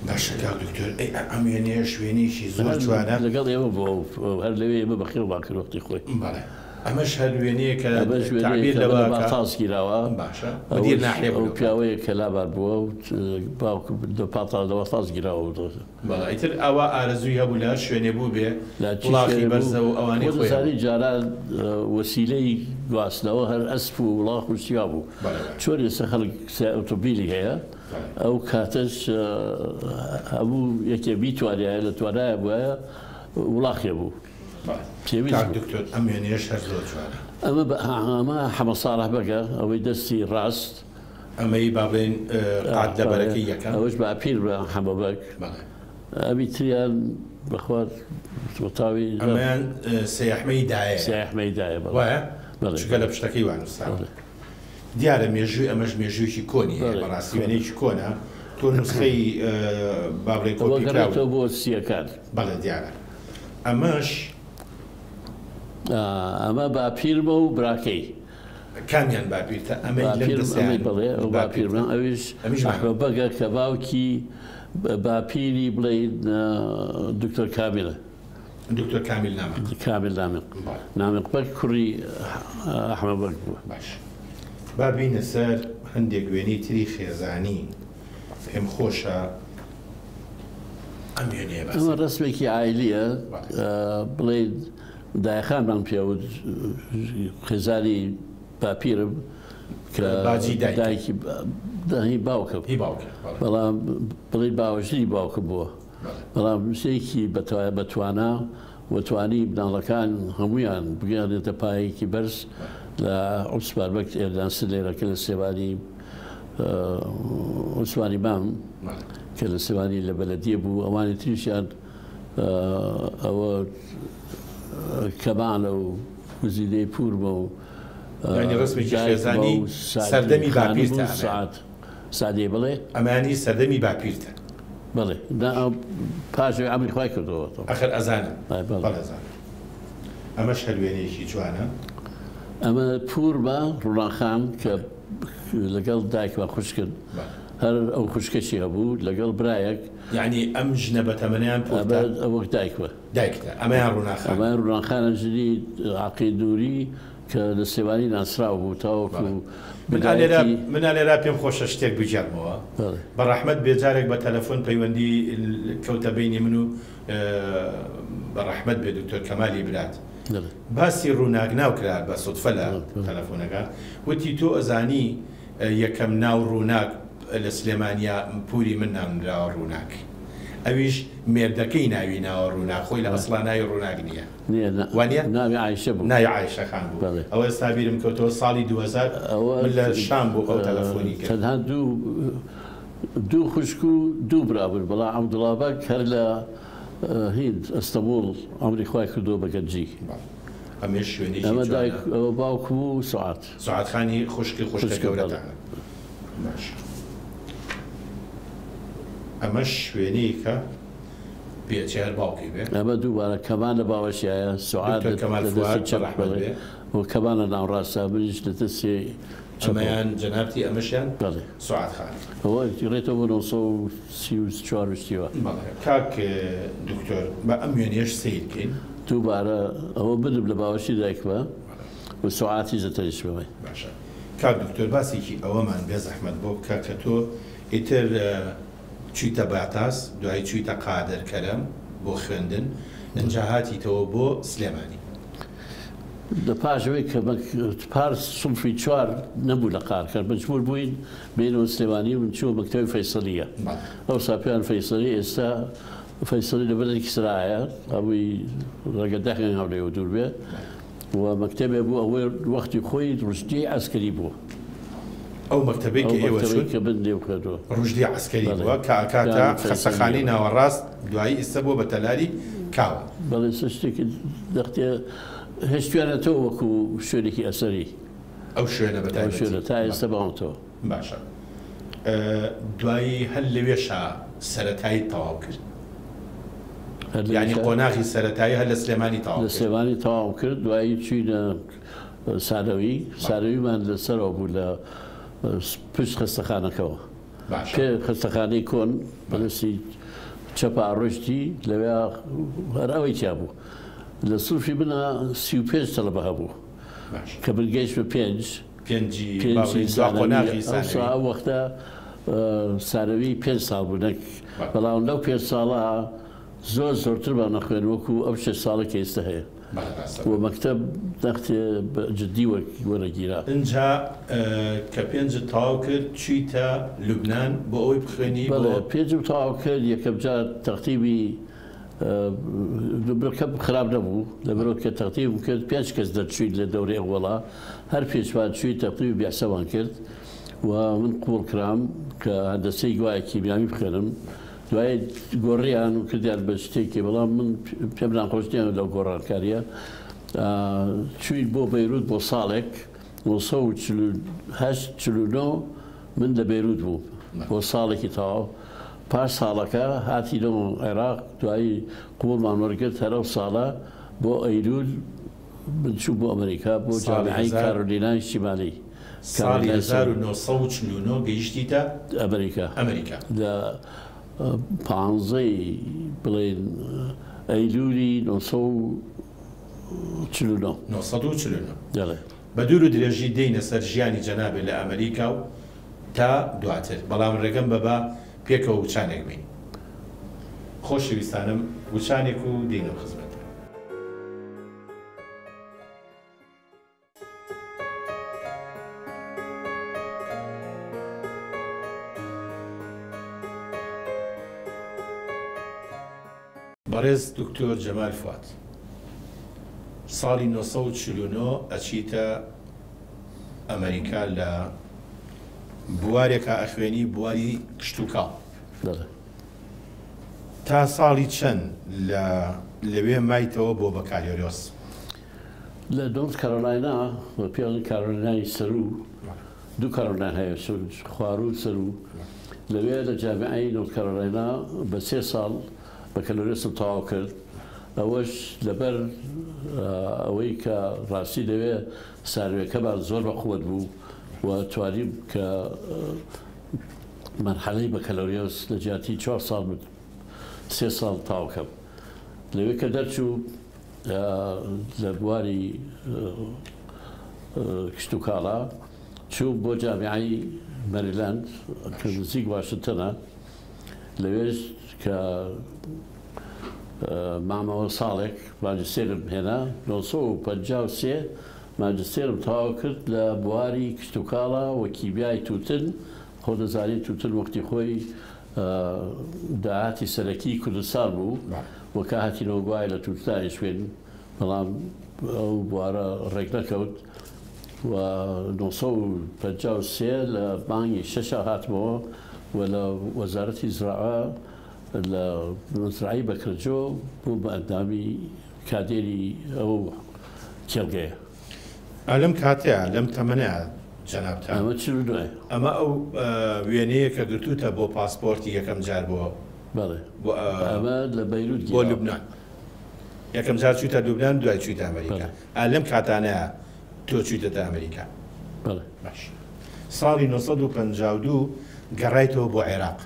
Speaker 1: باشە کاک دکتۆر ئەی ئەم وێنەیەش وێنەیەکی زۆر جوانە.
Speaker 2: لەگەڵ ئێمە بوو هەر لەوێ ئێمە بەخێومان کرد وەختی خۆی.
Speaker 1: بەڵێ ئەمەش هەر وێنەیەکە تەعبیر لەوە
Speaker 2: لە باتاس گیراوە.
Speaker 1: باشە مدیر ناحیە
Speaker 2: بوو. ئەو پیاوەیە کە لابان بووە و باوکم لە پاتاس لە باتاس گیراوە.
Speaker 1: بەڵێ ئیتر ئاوا ئارەزووی هەبوو لە هەر شوێنێ بووبێ وڵاخی بەرزە و ئەوانەی خۆی
Speaker 2: هەبوو. جاران وەسیلەی گواستنەوە هەر ئەسپ و وڵاخ و شتیا بوو. چۆن ئێستا خەڵک ئۆتۆمبیلی هەیە ئەو کاتەش هەموو یەکێ بیتوانیایە لە توانایە بوایە وڵاخێ بوو.
Speaker 1: پێویست کاک دکتۆر ئەم وێنەیەش هەر زۆر جوانە.
Speaker 2: ئەمە ئەمە حەمە ساڵح بەگە ئەوەی دەستی ڕاست.
Speaker 1: ئەمەی با بڵێین قات لەبەرەکەی یەکەم.
Speaker 2: ئەوەش باپیر بە حەمە بەگ.
Speaker 1: بەڵێ.
Speaker 2: ئەمی تریان بەخوا تاوی.
Speaker 1: ئەمەیان سەیەحمەی دایەیە.
Speaker 2: سەیەحمەی دایە بەڵێ.
Speaker 1: وایە؟
Speaker 2: بەڵێ.
Speaker 1: چونکە لە پشتەکەی وا نووسراوە. دیارە مێژووی ئەمەش مێژوویەکی کۆنی هەیە بەڕاستی وێنەیەکی کۆنە تۆ نوسخەی با بڵێ کۆپی کراوە
Speaker 2: بۆ سیەکان.
Speaker 1: بەڵێ دیارە ئەمەش
Speaker 2: ئەمە باپیرمە و براکەی.
Speaker 1: کامیان باپیرتە؟ ئەمەی لەم دەستەیان
Speaker 2: بەڵێ ئەو باپیرمە ئەویش ئەحمەد بەگە کە باوکی باپیری بڵێین دکتۆر کامیلە.
Speaker 1: دکتۆر کامیل نامق.
Speaker 2: کامیل نامق. نامق بەگ کوڕی ئەحمەد بەگ بوو.
Speaker 1: باش با بینە سەر هەندێک وێنەی تری خێزانی پێم خۆشە ئەم وێنەیە باس.
Speaker 2: ئەمە ڕەسمێکی عایلیە بڵێ دایەخانمان پێوت خێزانی باپیرم کە
Speaker 1: باجی
Speaker 2: دایکی هی باوکم
Speaker 1: هی باوکم
Speaker 2: بەڵام بڵێ باوەژنی باوکم بووە. بەڵام شتێکی بەتوانا و توانی مناڵەکان هەموویان بگەیەنێتە پایەکی بەرز لە عوسمان بەگ ئێرناسن لێرە کە لە سلێمانی عوسمانی مام کە لە سلێمانی لە بەلەدیە بوو ئەوانی تریشیان ئەوە کەمالە و گزینەی پورمە و
Speaker 1: یانی ڕسمێکی خێزانی سەردەمی باپیرتە
Speaker 2: سعات سادەی بڵێ
Speaker 1: ئەمانی سەردەمی باپیرتە
Speaker 2: بەڵێ نا پاش ئەوەی عەمری خوای کردەوە.
Speaker 1: ئەخر ئەزانم بەڵێ ئەزانم ئەمەش هەر وێنەیەکی جوانە.
Speaker 2: ئەمە پورمە ڕووناک خان کە لەگەڵ دایکمە خوشکن هەر ئەو خوشکەشی هەبوو لەگەڵ برایەک.
Speaker 1: یەعنی ئەم ژنە بەتەمەنەیان پورتە؟
Speaker 2: ئەمە وەک دایکمە.
Speaker 1: دایکتە ئەمەیان ڕووناک خانە.
Speaker 2: ئەمەیان ڕووناک خانە ژنی عەقید نوری کە لە سلێمانی ناسراو بوو تاوەکو
Speaker 1: من ئالێرا من ئالێرا پێم خۆشە شتێک بگێڕمەوە بە ڕەحمەت بێ جارێک بە تەلەفۆن پەیوەندی کەوتە بەینی من و بە ڕەحمەت بێ دکتۆر کەمالی برات باسی ڕووناک ناو کرا بە سودفە لە تەلەفۆنەکە وتی تۆ ئەزانی یەکەم ناو ڕووناک لە سلێمانیا پوری من ناونراوە ڕووناک ئەویش مێردەکەی ناوی ناوە ڕووناک خۆی لە ئەسڵا ناوی ڕووناک نییە.
Speaker 2: نیە نا
Speaker 1: وانیە؟
Speaker 2: ناوی عایشە بوو.
Speaker 1: ناوی عایشە خان بوو.
Speaker 2: بەڵێ.
Speaker 1: ئەوە ئێستا بیرم کەوتەوە ساڵی 2000
Speaker 2: ئەوە
Speaker 1: من لە شام بوو ئەو تەلەفۆنی کرد.
Speaker 2: تەنها دوو دوو خوشک و دوو برا بوون بەڵام عەبدوڵا بەگ هەر لە هیند ئەستەموڵ ئەمری خوای کردووە بە گەنجی.
Speaker 1: بەڵێ. ئەمەش شوێنێکی
Speaker 2: ئەمە
Speaker 1: جوانە.
Speaker 2: دایک ئەوە باوکم و سوعاد.
Speaker 1: سوعاد خانی خوشکی خوشکە
Speaker 2: خوشکم بەڵێ.
Speaker 1: گەورەتانە. باش. ئەمەش شوێنێکە. پێچێ هەر باوکی بێ.
Speaker 2: ئەمە دووبارە کەمان لە باوەشیایە، سوعاد
Speaker 1: دکتۆر کەمال
Speaker 2: لە دەستی
Speaker 1: فواد بە
Speaker 2: چەپ
Speaker 1: ڕەحمەت
Speaker 2: بەڵێ
Speaker 1: بێ.
Speaker 2: و کەمان لە ناوەڕاستە، منیش لە دەستی چەپەوە.
Speaker 1: ئەمەیان جەنابتی ئەمەشیان
Speaker 2: بەڵێ.
Speaker 1: سوعاد خان.
Speaker 2: ئەوە ڕێتەوە بۆ 934 و شتی وا.
Speaker 1: بەڵێ کاک دکتۆر با ئەم وێنەیەش سەیر کەین.
Speaker 2: دووبارە ئەوە منم لە باوەشی دایکمە و سوعاتیش لە تەنیشتمەوەی.
Speaker 1: باشە کاک دکتۆر باسێکی ئەوەمان بێ زەحمەت بۆ بکە کە تۆ ئیتر چویتە باتاس دوایی چویتە قادر کەرەم بۆ خوێندن ئنجا هاتیتەوە بۆ سلێمانی.
Speaker 2: لە پاش ئەوەی کە پار سڵفی چوار نەبوو لە قارکەر مەجبوور بووین بێینەوە سلێمانی و من چوومە مەکتەبی فەیسەلیە ئەوسا پێیان فەیسەلی ئێستا فەیسەلی لە بەرێکی سرایە ئەوی ڕێگە دە هەنگاو لێوە دوور بێ و مەکتەبێ بوو ئەوەی وەختی خۆی ڕوشدیەی عەسکەری بووە.
Speaker 1: ئەو مەکتەبەی کە ئێوە چوون
Speaker 2: کە من لێم خوێندووە
Speaker 1: ڕوشدیە عەسکەری بووە کە ئەکاتە خەستەخانەی ناوەڕاست دوایی ئیستە بووە بە تەلاری کاوە.
Speaker 2: بەڵێ ئێستا شتێکی دەختێ هێشتویانەتەوە وەکو شوێنێکی ئەسەری.
Speaker 1: ئەو شوێنە بە تایبەتی.
Speaker 2: ئەو شوێنە تا ئێستا ماوەتەوە.
Speaker 1: باشە دوایی هەر لەوێشا سەرەتاییت تەواو کرد؟ یانی قۆناغی سەرەتایی هەر لە سلێمانی تەواو
Speaker 2: کرد؟ لە سلێمانی تەواوم کرد دوایی چووینە سانەوی، سانەویمان لە سەرەوە بوو لە پشت خەستەخانەکەوە. پێ خەستەخانەی کۆن بەدەستی چەپا ڕۆیشتی لەوێ هەر ئەوەی تیا بوو. لە سنفی منا 35 تەڵەبە هەبوو کە من گەیشتمە پێنج.
Speaker 1: پێنجی قۆناغی سانەوی.
Speaker 2: ئەو وەختە سانەوی پێنج ساڵ بوو نەک بەڵام لەو پێنج ساڵە زۆر زۆرترمان نەخوێند وەکو ئەو شەش ساڵە کە ئێستا هەیە. و مەکتەب نەختێ بە جدی وەرەگیرا.
Speaker 1: ئینجا کە پێنجت تەواو کرد چویتە لوبنان بۆ ئەوەی بخوێنی بۆ؟
Speaker 2: بەڵێ پێنجم تەواو کرد یەکەم جار تەقدیمی نمرەکەم خراپ نەبوو لەبەرئەوە کە تەقدیمم کرد پێنج کەس دەرچووین لە دەورەی ئەوەڵا هەر پێنجمان چووین تەقدیمی بیعسەمان کرد و من قبوڵ کرام کە هەندەسەی گوایە کیمیاوی بخوێنم دوای گۆڕیان و کردیان بە شتێکی بەڵام من پێم ناخۆش نییە لەو گۆڕانکارییە چووین بۆ بەیروت بۆ ساڵێک 948 49 من لە بەیروت بووم بۆ ساڵێکی تەواو پاش ساڵەکە هاتینەوە عێراق دوایی قبوڵمان وەرگرت هەر ئەو ساڵە بۆ ئەیلول من چووم بۆ ئەمریکا بۆ جامیعەی کارۆلینای شیمالی.
Speaker 1: ساڵی 1949 گەیشتیتە
Speaker 2: ئەمریکا.
Speaker 1: ئەمریکا.
Speaker 2: لە پانزەی بڵێین ئەیلولی 949.
Speaker 1: 949.
Speaker 2: دەڵێ.
Speaker 1: بە دوور و درێژی دێینە سەر ژیانی جەنابێ لە ئەمریکا و تا دواتر، بەڵام ڕێگەم بە با پێکەوە وچانێک بین. خۆشەویستانم وچانێک و دێینەوە خزمەتتان. بەڕێز دکتۆر جەمال فواد، ساڵی 949 ئەچیتە ئەمەریکا لە بوارێکا ئەخوێنی بواری کشتوکاڵ.
Speaker 2: بەڵێ.
Speaker 1: تا ساڵی چەند لە لەوێ مایتەوە بۆ بەکالۆریۆس؟
Speaker 2: لە نۆرت کارۆلاینا پێڵی کارۆلینای سەروو دوو کارۆلینا هەیە خواروو و سەروو لەوێ لە جامیعەی نۆرت کارۆلاینا بە سێ ساڵ بەکەلۆریۆسم تەواو کرد ئەوەش لەبەر ئەوەی کە ڕاستی لەوێ ساروێکەمان زۆر بە قوت بوو و توانیم کە مەرحەلەی بەکەلۆریۆس لە جیاتی چوار ساڵ سێ ساڵ تەواو کەم لەوێ کە دەرچوو لە بواری کشتوکاڵا چووم بۆ جامیعەی مەریلاند کە نزیک واشنتنە لەوێش کە مامەوە ساڵێک ماجستێرم هێنا 953 ماجستێرم تەواو کرد لە بواری کشتوکاڵا و کیمیای تووتن خۆ دەزانی تووتن وەختی خۆی داهاتی سەرەکی کوردستان بوو و کە هاتینەوە گوایە لە تووتنانیش بین بەڵام ئەو بوارە ڕێک نەکەوت و 953 لە مانگی شەشا هاتمەوە و لە وەزارەتی زراعە لە مەزرعەی بەکرەجۆ بووم بە ئەندامی کادێری ئەو کێڵگەیە.
Speaker 1: ئا لەم کاتەیا، لەم تەمەنەیا جەنابتان.
Speaker 2: ئەمە 49 یە.
Speaker 1: ئەمە ئەو وێنەیە کە گرتووتە بۆ پاسپۆرتی یەکەم جار بۆ.
Speaker 2: بەڵێ. ئەمە لە بەیروت
Speaker 1: گیراوە. بۆ لوبنان. یەکەم جار چوویتە لوبنان دوای چوویتە ئەمریکا. ئا لەم کاتانەیا تۆ چوویتەتە ئەمریکا.
Speaker 2: بەڵێ.
Speaker 1: باش. ساڵی 952 گەڕایتەوە بۆ عێراق.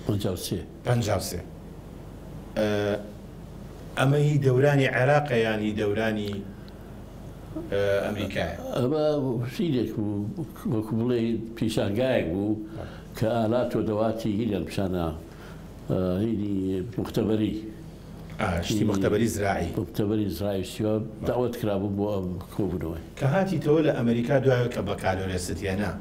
Speaker 2: 53.
Speaker 1: 53. ئەمە هی دەورانی عێراقە یان هی دەورانی ئەمریکایە؟
Speaker 2: ئەمە فیلێک بوو وەکو بڵێ پیشانگایەک بوو کە ئالات و دەواتی هینیان پیشانە هینی موختەبەری.
Speaker 1: شتی مختبەری زراعی.
Speaker 2: مختبەری زراعی شتی وا دەعوەت کرابووم بۆ ئەم کۆبوونەوەی.
Speaker 1: کە هاتیتەوە لە ئەمەریکا دوایەوە کە بەکالۆرێست هێنا.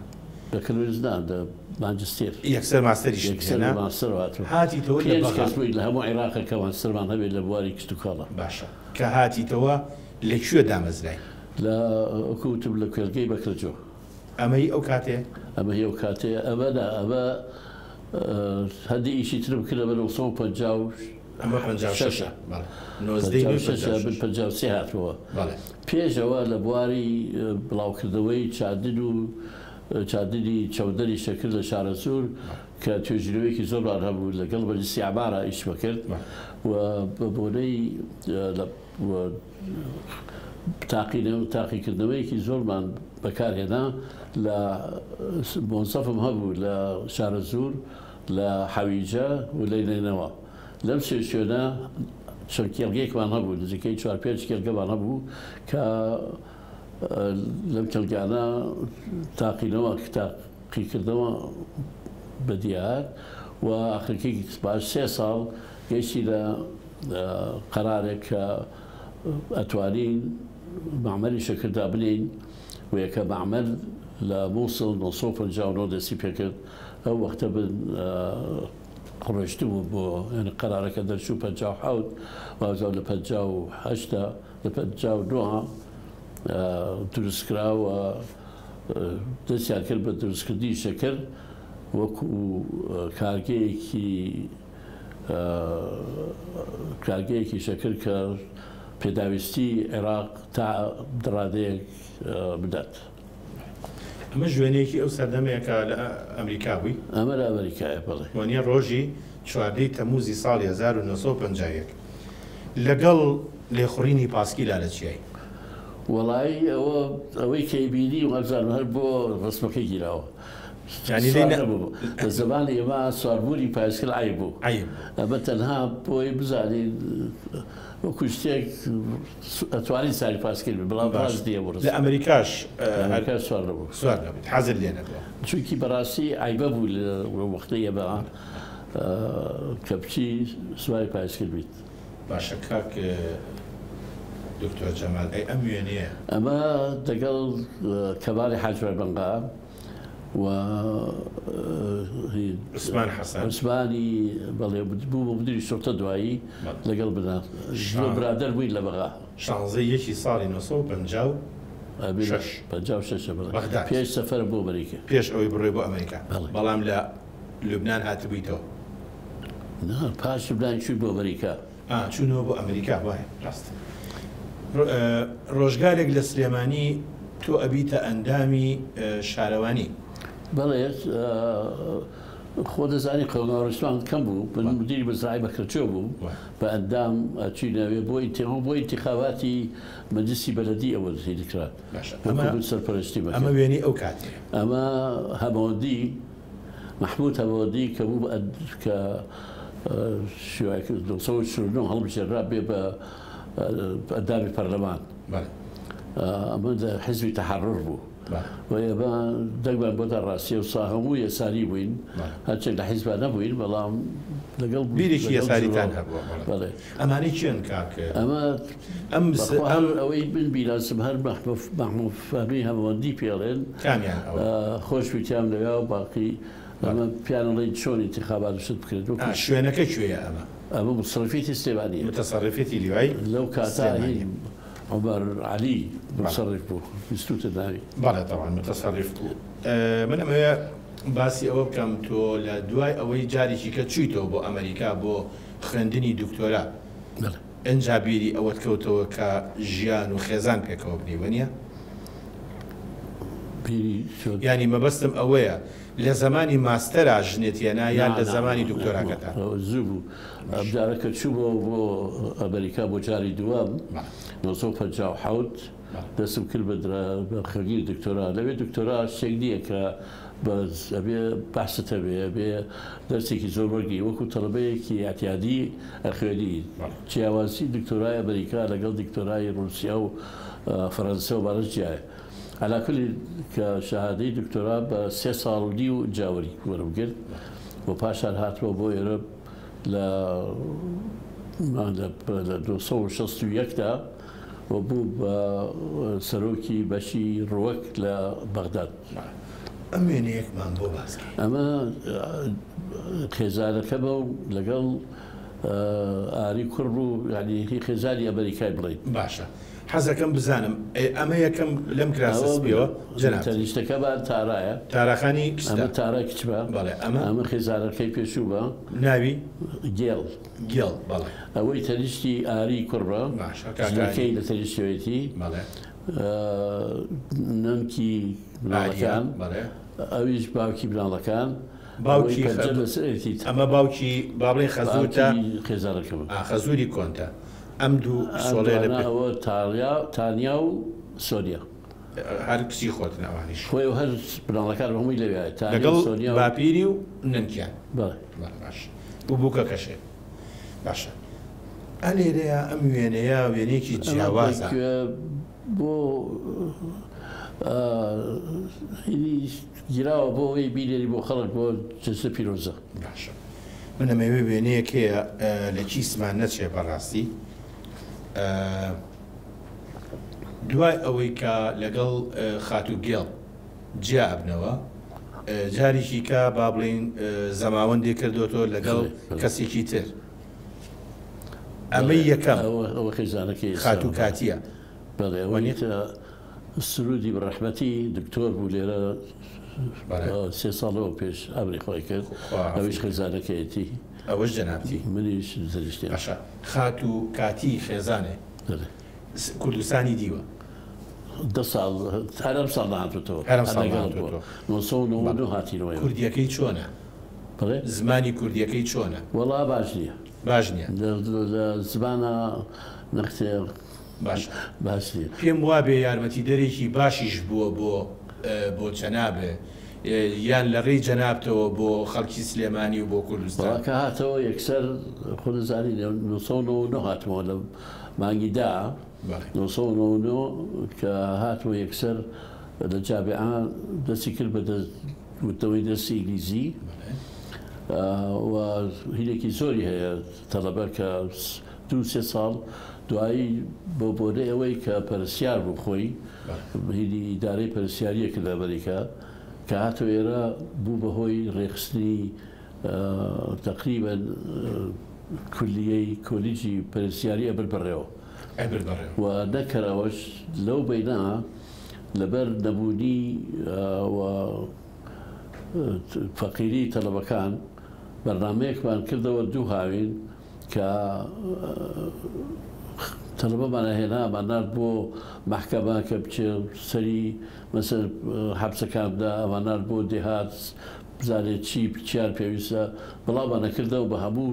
Speaker 2: بەکالۆرێس نا لە ماجستێر.
Speaker 1: یەکسەر ماستەریشت هێنا.
Speaker 2: یەکسەر لە ماستەرەوە هاتم.
Speaker 1: هاتیتەوە لە
Speaker 2: پێنج
Speaker 1: بەغا.
Speaker 2: کەس بووین لە هەموو عێراق کە ماستەرمان هەبێت لە بواری کشتوکاڵا.
Speaker 1: باشە کە هاتیتەوە لە کوێ دامەزرای؟
Speaker 2: لە وەکو وتم لە کوێلگەی بەکرەجۆ.
Speaker 1: ئەمە هی ئەو کاتەیە؟
Speaker 2: ئەمە هی ئەو کاتەیە. ئەمە نا ئەمە هەندێ ئیشی ترم کرد ئەمە 956
Speaker 1: ئەمە 56ە. بەڵێ. نۆزدەی نۆی
Speaker 2: 56 من
Speaker 1: 56.
Speaker 2: 53 هاتمەوە.
Speaker 1: بەڵێ.
Speaker 2: پێش ئەوە لە بواری بڵاوکردنەوەی چاندن و چاندنی چەودەری شەکر لە شارەزوور کە توێژینەوەیەکی زۆرمان هەبوو لەگەڵ مەجلیسی عەمارە ئیشمە کرد و بە بۆنەی تاقیکردنەوەیەکی زۆرمان بەکارهێنا لە مۆزەفم هەبوو لە شارەزوور لە حەویجە و لە نەینەوا لەم سێ شوێنە چەند کێڵگەیەکمان هەبوو نزیکەی چوار پێنج کێڵگەمان هەبوو کە لەم کێڵگانە تاقینەوە تاقیکردنەوە بەدیهات و ئاخرەکەی پاش سێ ساڵ گەیشتینە قەرارێک کە ئەتوانین مەعمەلی شەکر دابنێین و یەکە مەعمەل لە مووسڵ 959 دەستی پێکرد ئەو وەختە من ڕۆیشتبووم بۆ یعنی قەرارەکە دەرچوو 57 وازاو لە 58 لە 59 دروستکرا و دەستیان کرد بە دروستکردنی شەکر وەکو کارگەیەکی کارگەیەکی شەکر کە پێداویستی عێراق تا ڕادەیەک بدات.
Speaker 1: ئەمەش وێنەیەکی ئەو سەردەمەیە کە لە ئەمریکا بووی؟
Speaker 2: ئەمە لە ئەمریکایە بەڵێ.
Speaker 1: وەنیە ڕۆژی چواردەی تەمووزی ساڵی 1951 لەگەڵ لێخوڕینی پاسکیلا لە چیای.
Speaker 2: وەڵایی ئەوە ئەوەی کە ئەیبینی وابزانم هەر بۆ ڕەسمەکەی گیراوە.
Speaker 1: یانی لێی
Speaker 2: سوار
Speaker 1: نە.
Speaker 2: نەبوو. لە زەمانی ئێمە سواربوونی پایسکل عەیب بوو.
Speaker 1: عەیب بوو.
Speaker 2: ئەمە تەنها بۆی بزانین وەکو شتێک ئەتوانی ساری پاسکیل بی بەڵام
Speaker 1: باش
Speaker 2: ڕاست نییە بۆ
Speaker 1: لە
Speaker 2: ڕستە.
Speaker 1: ئەمریکاش
Speaker 2: لە
Speaker 1: هەر
Speaker 2: ئەمریکاش سوار نەبوو.
Speaker 1: سوار نەبوویت حەزت لێ نەبووە.
Speaker 2: چونکی بەڕاستی عەیبە بوو لە وەختەی ئێمە کە بچی سواری پایسکل بیت.
Speaker 1: باشە کاک دکتۆر جەمال ئەی ئەم وێنەیە؟
Speaker 2: ئەمە دەگەڵ کەمالی حاج بەربەنگا و
Speaker 1: عوسمان حەسەن.
Speaker 2: عوسمانی بەڵێ بوو بە مدیری شورتە دوایی لەگەڵ بنا زۆر برادەر بووین لە بەغا.
Speaker 1: شانزەی یەکی ساڵی 956.
Speaker 2: 56 بەڵێ.
Speaker 1: بەغداد.
Speaker 2: پێش سەفەرم بۆ ئەمریکا.
Speaker 1: پێش ئەوەی بڕۆی بۆ ئەمریکا.
Speaker 2: بەڵێ.
Speaker 1: بەڵام لە لوبنان هاتبوویتەوە.
Speaker 2: نا پاش لوبنان چووین بۆ ئەمریکا.
Speaker 1: ئا چوونەوە بۆ ئەمریکا وایە ڕاستە. ڕۆژگارێک لە سلێمانی تۆ ئەبیتە ئەندامی شارەوانی.
Speaker 2: بەڵێ خۆ دەزانی قەوماوەڕیشمان کەم بوو، من مدیری مەزرعەی بەکرچۆ بووم بە ئەندام ئەچوینە ئەوێ بۆ بۆ ئینتیخاباتی مەجلسی بەلەدی ئەوە دەکرا.
Speaker 1: باشە
Speaker 2: وەکو
Speaker 1: ئەمە
Speaker 2: من سەرپەرشتی
Speaker 1: ئەمە
Speaker 2: مەکرد.
Speaker 1: وێنەی ئەو کاتەیە.
Speaker 2: ئەمە هەمەوەندی مەحمود هەمەوەندی کە بوو بە کە شیوعی 949 هەڵبژێرا بێ بە ئەندامی پەرلەمان.
Speaker 1: بەڵێ.
Speaker 2: ئەمە لە حیزبی تەحەڕڕ بوو.
Speaker 1: بەڵێ.
Speaker 2: و ئێمە دەنگمان بۆ دا ڕاستیە و سا هەموو یەساری بووین.
Speaker 1: بەڵێ.
Speaker 2: هەرچێک لە حیزبا نەبووین بەڵام لەگەڵ
Speaker 1: بیرێکی
Speaker 2: لەگەڵ
Speaker 1: یەساریتان
Speaker 2: جوڵە.
Speaker 1: هەبووە، بەڵێ.
Speaker 2: بەڵێ.
Speaker 1: ئەمانەی کێن کاک؟
Speaker 2: ئەمە
Speaker 1: ئەم
Speaker 2: بەخوا
Speaker 1: ئەم
Speaker 2: ئەوەی من بیناسم هەر مەحموود فەهمی هەمەوەندی پێڵێن.
Speaker 1: کامیان ئەوە؟
Speaker 2: خۆش بیتیان لەوێ و باقی ئەمە پیان ئەڵێن چۆن ئینتیخابات شت بکرێت. وەکو
Speaker 1: شوێنەکە کوێیە ئەمە؟
Speaker 2: ئەمە متصرفیەتی سلێمانیە.
Speaker 1: متصرفیەتی لیوای
Speaker 2: لەو کاتە
Speaker 1: سلێمانیە.
Speaker 2: هین عومەر عەلی متصرف بوو، بیستوتە ناوی.
Speaker 1: بەڵێ تەبعەن متصرف بوو. من ئەمەوێ باسی ئەوە بکەم تۆ لە دوای ئەوەی جارێکی کە چوویتەوە بۆ ئەمریکا بۆ خوێندنی دکتۆرا،
Speaker 2: بەڵێ.
Speaker 1: ئینجا بیری ئەوەت کەوتەوە کە ژیان و خێزان پێکەوە بنی، وەنیە؟
Speaker 2: بیری چۆن؟
Speaker 1: یعنی مەبەستم ئەوەیە لە زەمانی ماستەرا ژنێت هێنا یان
Speaker 2: نا،
Speaker 1: لە
Speaker 2: نا،
Speaker 1: زەمانی
Speaker 2: نا،
Speaker 1: دکتۆراکەتە؟
Speaker 2: نا، زوو بوو. ئەم جارە کە چوومەوە بۆ ئەمریکا بۆ جاری دووەم،
Speaker 1: بەڵێ.
Speaker 2: 957
Speaker 1: بەڵێ.
Speaker 2: دەستم کرد بە خوێندنی دکتۆرا. لەوێ دکتۆرا شتێک نییە کە بەس ئەبێ بەحست هەبێ، ئەبێ دەرسێکی زۆر وەرگری وەکو تەڵەبەیەکی ئەعتیادی ئەخوێنی.
Speaker 1: بەڵێ.
Speaker 2: جیاوازی دکتۆرای ئەمریکا لەگەڵ دکتۆرای رووسیا و فەرەنسا و بارش جیایە. علا کلی کە شەهادەی دکتۆرا بە سێ ساڵ و نیو جاوەری وەرم گرت و پاشان هاتمەوە بۆ ئێرە لە لە 261 دا و بوو بە سەرۆکی بەشی ڕووەک لە بەغداد.
Speaker 1: ئەم وێنەیەکمان بۆ باس کەی.
Speaker 2: ئەمە خێزانەکەمە و لەگەڵ ئاری کوڕ بوو یانی هی خێزانی ئەمەریکای بڵێین.
Speaker 1: باشە حەزەکەم بزانم ئەمە یەکەم لەم کراسە سپیەوە جەنابت.
Speaker 2: تەنیشتەکەمان تارایە.
Speaker 1: تاراخانی کچتە.
Speaker 2: ئەمە تارای کچمە.
Speaker 1: بەڵێ ئەمە.
Speaker 2: ئەمە خێزانەکەی پێشوومە.
Speaker 1: ناوی؟
Speaker 2: گێڵ.
Speaker 1: گێڵ بەڵێ.
Speaker 2: ئەوەی تەنیشتی ئاری کوڕمە.
Speaker 1: باشە کاک ئاری.
Speaker 2: ژنەکەی لە تەنیشتەوەیەتی.
Speaker 1: بەڵێ.
Speaker 2: نەنکی مناڵەکان.
Speaker 1: بەڵێ.
Speaker 2: ئەویش باوکی مناڵەکان.
Speaker 1: باوکی ئەمە باوکی با بڵێین خەزوورتە.
Speaker 2: باوکی خێزانەکەمە.
Speaker 1: ئا خەزووری کۆنتە. ئەم دوو سۆڵەیە لە پێ.
Speaker 2: ئەوە تالیا تانیا و سۆنیا.
Speaker 1: هەر کچی خۆتن ئەوانیش.
Speaker 2: خۆی و هەر مناڵەکانم هەمووی لەوێیە تانیا و
Speaker 1: لەگەڵ
Speaker 2: سۆنیا و.
Speaker 1: باپیری و نەنکیان.
Speaker 2: بەڵێ.
Speaker 1: بەڵێ باشە و بووکەکەشێ. باشە ئا لێرەیا ئەم وێنەیە وێنەیەکی
Speaker 2: ئەمە
Speaker 1: جیاوازە.
Speaker 2: بۆ هینی گیراوە بۆ ئەوەی بینێری بۆ خەڵک بۆ جەژنە پیرۆزە.
Speaker 1: باشە من ئەمەوێ وێنەیەک هەیە لە کیسمان نەچێ بەڕاستی دوای ئەوەی کە لەگەڵ خاتوو گێڵ جیا ئەبنەوە جارێکی کە با بڵین زەماوەندێک کردوەوە لەگەڵ کەسێکی تر ئەمە یەکەم خاتوو کاتیە
Speaker 2: بەڵێ ئەوە سرودی بە ڕەحمەتی دکتۆر بوو لێرە سێ ساڵەوە پێش ئەمری خۆی کرد ئەویش خێزانەکەیەتی.
Speaker 1: ئەوەش جەنابتی؟
Speaker 2: منیش زریشتیم.
Speaker 1: باشە خاتوو کاتی خێزانێ کوردستانی دیوە؟
Speaker 2: دە ساڵ هەر ئەم ساڵ نەهاتووتەوە.
Speaker 1: هەر ئەم ساڵ نەهاتووتەوە.
Speaker 2: 999 هاتینەوە ئێمە.
Speaker 1: کوردیەکەی چۆنە؟
Speaker 2: بەڵێ؟
Speaker 1: زمانی کوردیەکەی چۆنە؟
Speaker 2: وەڵا باش نییە.
Speaker 1: باش نییە.
Speaker 2: لە زمانە نەختێ
Speaker 1: باشە.
Speaker 2: باش نییە.
Speaker 1: پێم وابێ یارمەتیدەرێکی باشیش بووە بۆ بۆ جەنابێ یان لە ڕێی جەنابتەوە بۆ خەڵکی سلێمانی و بۆ کوردستان.
Speaker 2: وەڵا کە هاتەوە یەکسەر خۆ دەزانی لە 999 هاتمەوە لە مانگی دا 999 کە هاتمەوە یەکسەر لە جامیعە دەستی کرد بە وتنەوەی دەرسی ئینگلیزی و هینێکی زۆری هەیە تەڵەبە کە دوو سێ ساڵ دوایی بۆ بۆنەی ئەوەی کە پەرستیار بوو خۆی هینی ئیدارەی پەرستیاریە کرد لە ئەمریکا کە هاتەوە ئێرە بوو بە هۆی ڕێکخستنی تەقریبەن کولیەی کۆلیجی پەرستیاری ئەبرد بەڕێوە و نەک هەر ئەوەش لەو بەینە لەبەر نەبوونی و فەقیری تەلەبەکان بەرنامەیەکمان کردەوە دوو هاوین کە تەلەبەمان ئەهێنا ئەمان نارد بۆ مەحکەمە کە بچێ سەری مەسەر حەبسەکان بدا ئەمان نارد بۆ دێهات بزانێ چی چیان پێویستە بڵاومان ئەکردەوە بە هەموو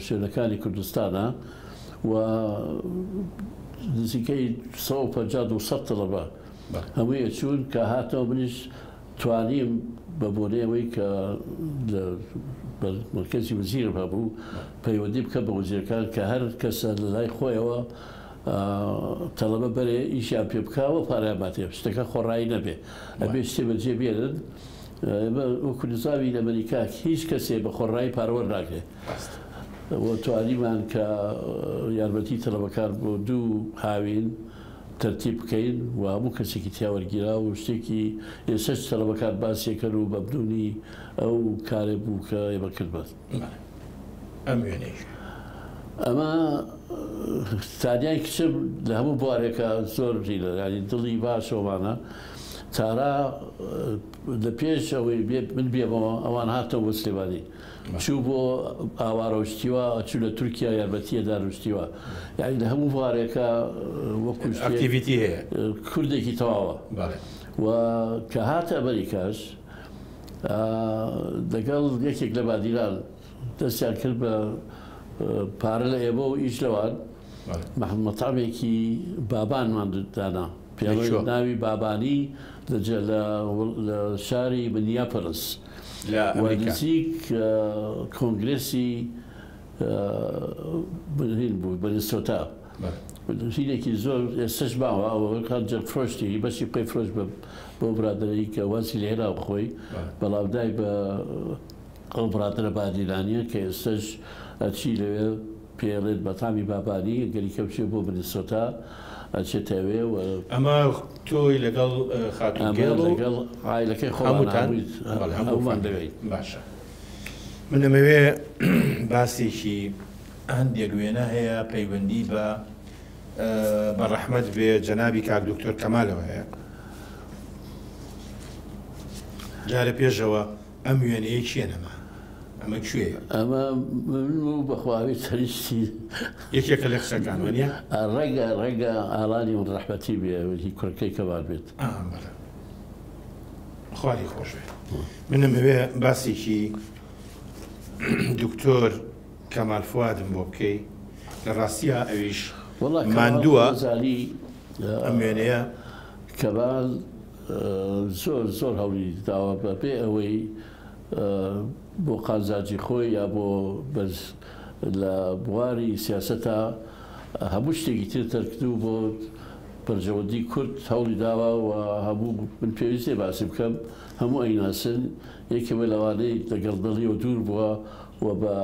Speaker 2: شوێنەکانی کوردستانا و نزیکەی 150 200 تەلەبە هەمووی ئەچوون کە هاتەوە منیش توانیم بە بۆنەی ئەوەی کە لە مەرکەزی وەزیرم هەبوو پەیوەندی بکەم بە وەزیرەکان کە هەر کەسە لە لای خۆیەوە تەڵەبە بەرێ ئیشیان پێ بکا و پارەیان باتێ شتەکە خۆڕایی نەبێ ئەبێ شتێ بەجێ بێنن ئێمە وەکو نزامی ئەمریکا هیچ کەسێ بە خۆڕایی پارە وەرناگرێ و توانیمان کە یارمەتی تەڵەبەکان بۆ دوو هاوین تەرتیب بکەین و هەموو کەسێکی تیا وەرگیرا و شتێکی ئێستەش تەلەبەکان باسی ئەکەن و مەمنونی ئەو کارە بوو کە ئێمە کردمان.
Speaker 1: بەڵێ ئەم وێنەیش.
Speaker 2: ئەمە تانیای کچم لە هەموو بوارێکا زۆر هینە یانی دڵی باشە ومانە تارا لە پێش ئەوەی من بێمەوە ئەوان هاتنەوە بۆ سلێمانی چوو بۆ ئاوارە و شتی وا ئەچوو لە تورکیا یارمەتی ئەدان و شتی وا یانی لە هەموو بوارێکا وەکو شتێک
Speaker 1: ئەکتیڤیتی هەیە.
Speaker 2: کوردێکی تەواوە.
Speaker 1: بەڵێ.
Speaker 2: و کە هاتە ئەمەریکاش لەگەڵ یەکێک لە بادینان دەستیان کرد بە پارە لە ئێمە و ئیش لەوان مەتعەمێکی بابانمان دانا پێڵێ ناوی بابانی لە شاری منیاپەلس
Speaker 1: لە
Speaker 2: و
Speaker 1: ئەمریکا.
Speaker 2: نزیک کۆنگرێسی هین بوو مەنیسۆتا هینێکی زۆر ئێستەش ماوە ئەوە هەنجەر فرۆشتی بەشی خۆی فرۆشت بە بەو برادەرەی کە وازی لێ هێنا خۆی بەڵام دای بە ئەو برادەرە بادینانیە کە ئێستەش ئەچی لەوێ. پێڵێت بەتامی بابانی گەری کەوچێ بۆ منیسۆتا ئەچێتە ئەوێ و
Speaker 1: ئەمە تۆی لەگەڵ خاتوو
Speaker 2: ئەمە
Speaker 1: گێڵ و
Speaker 2: لەگەڵ عایلەکەی خۆمان
Speaker 1: هەمووتان
Speaker 2: هەمووی
Speaker 1: بەڵێ هەموو
Speaker 2: هەموومان
Speaker 1: فامیل
Speaker 2: لەوێین.
Speaker 1: باشە من ئەمەوێ باسێکی هەندێک وێنە هەیە پەیوەندی بە بە ڕەحمەت بێ جەنابی کاک دکتۆر کەمالەوە هەیە جارە پێشەوە ئەم وێنەیە کێ نەما؟ ئەمە کوێیە؟
Speaker 2: ئەمە من و بەخواوی تەنیشتی.
Speaker 1: یەکێکە لە کچەکان وەنیە؟
Speaker 2: ڕەنگە ڕەنگە ئالانی من ڕەحمەتی بێ هی کوڕەکەی کەمال بێت.
Speaker 1: ئا بەڵێ خوا لێی خۆش بێ. من ئەمەوێ باسێکی دکتۆر کەمال فوادم بۆ بکەی لە ڕاستیا ئەویش
Speaker 2: وەڵا کەمال
Speaker 1: ماندووە
Speaker 2: خۆزانی
Speaker 1: ئەم وێنەیە.
Speaker 2: کەمال زۆر زۆر هەوڵی داوە بە بێ ئەوەی بۆ قازانجی خۆی یا بۆ بەس لە بواری سیاسەتا هەموو شتێکی تر تەرکرد و بۆ بەرژەوەندی کورد هەوڵی داوە و هەموو من پێویست نیە باسی بکەم هەموو ئەیناسن یەکێ لەوانەی لەگەڵ دڵیەوە دوور بووە و بە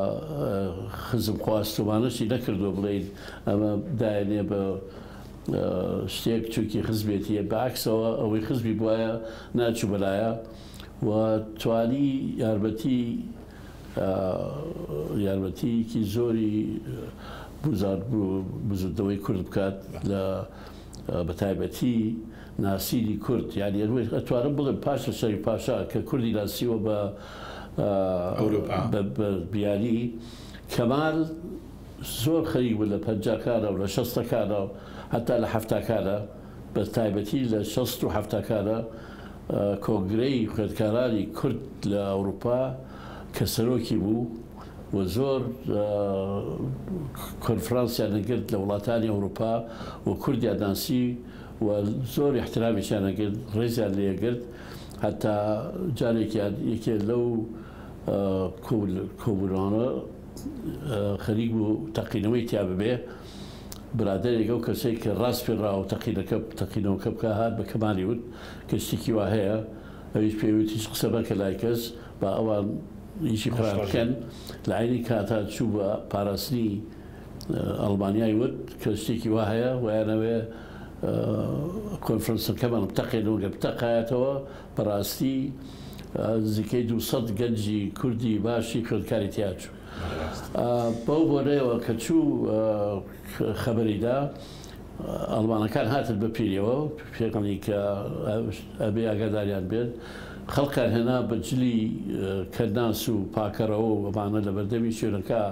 Speaker 2: خزم خواستومانەشی نەکردووە بڵێین ئەمە دایەنێ بە شتێک چونکی خزمێتیە بە عەکسەوە ئەوەی خزمی بوایە ناچوو بەلایە و توانی یارمەتی یارمەتیکی زۆری بزوتنەوەی کورد بکات لە بە تایبەتی ناسینی کورد یعنی ئەتوانم بڵێم پاش لە شەریف پاشا کە کوردی ناسیوە بە بە بیانی کەمال زۆر خەریک بوو لە پەنجاکانە و لە شەستەکانە و هەتا لە حەفتاکانە بە تایبەتی لە شەست و حەفتاکانە کۆنگرەی خوێندکارانی کورد لە ئەوروپا کە سەرۆکی بوو و زۆر کۆنفرانسیان دەگرت لە وڵاتانی ئەوروپا و کوردیان ناسی و زۆر ئیحترامیشیان ئەگرت، ڕێزیان لێ ئەگرت. هەتا جارێکیان یەکێ لەو کۆبوونەوانە خەریک بوو تەقینەوەی تیا ببێ، برادەرێک ئەو کەسەی کە ڕاست پێ ڕاوە تەقینەکە تەقینەوەکە بکا هات بە کەمالی وت کە شتێکی وا هەیە، ئەویش پێی وت هیچ قسە مەکە لای کەس با ئەوان ئیشی خۆیان بکەن. لە عەینی کاتا چوو بە پاراستنی ئەڵمانیای وت کە شتێکی وا هەیە و ئەیانەوێ کۆنفرەنسەکەمان بتەقێنەوە، گەر بتەقایەتەوە بەڕاستی نزیکەی 200 گەنجی کوردی باشی خوێندکاری تیا چوو. بەو بۆنەیەوە کە چوو خەبەری دا ئەڵمانەکان هاتن بە پیریەوە پێغەڵی کە ئەبێ ئاگاداریان بێت خەڵکان هێنا بە جلی کەناس و پاکەرەوە و ئەمانە لە بەردەمی شوێنەکە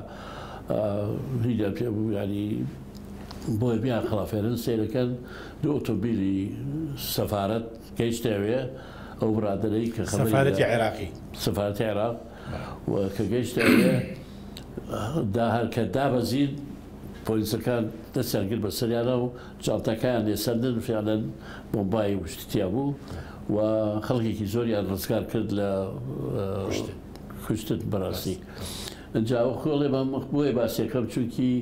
Speaker 2: هیچیان پێ بوو یانی بۆیە بیان خەڵافێنن سەیرەکەن دوو ئۆتۆمبیلی سەفارەت گەیشتە ئەوێ ئەو برادەرەی کە خەبەری
Speaker 1: سەفارەتی عێراقی
Speaker 2: سەفارەتی عێراق و کە گەیشتە ئەوێ دا هەر کە دابەزین پۆلیسەکان دەستیان گرت بە سەریانە و جانتاکەیان لێ سەندن فیعلەن بۆمبای و شتی تیا بوو و خەڵکێکی زۆریان ڕزگار کرد لە کوشتن بەڕاستی. جا ئەو خۆڵێ بە بۆیە باسیەکەم چونکی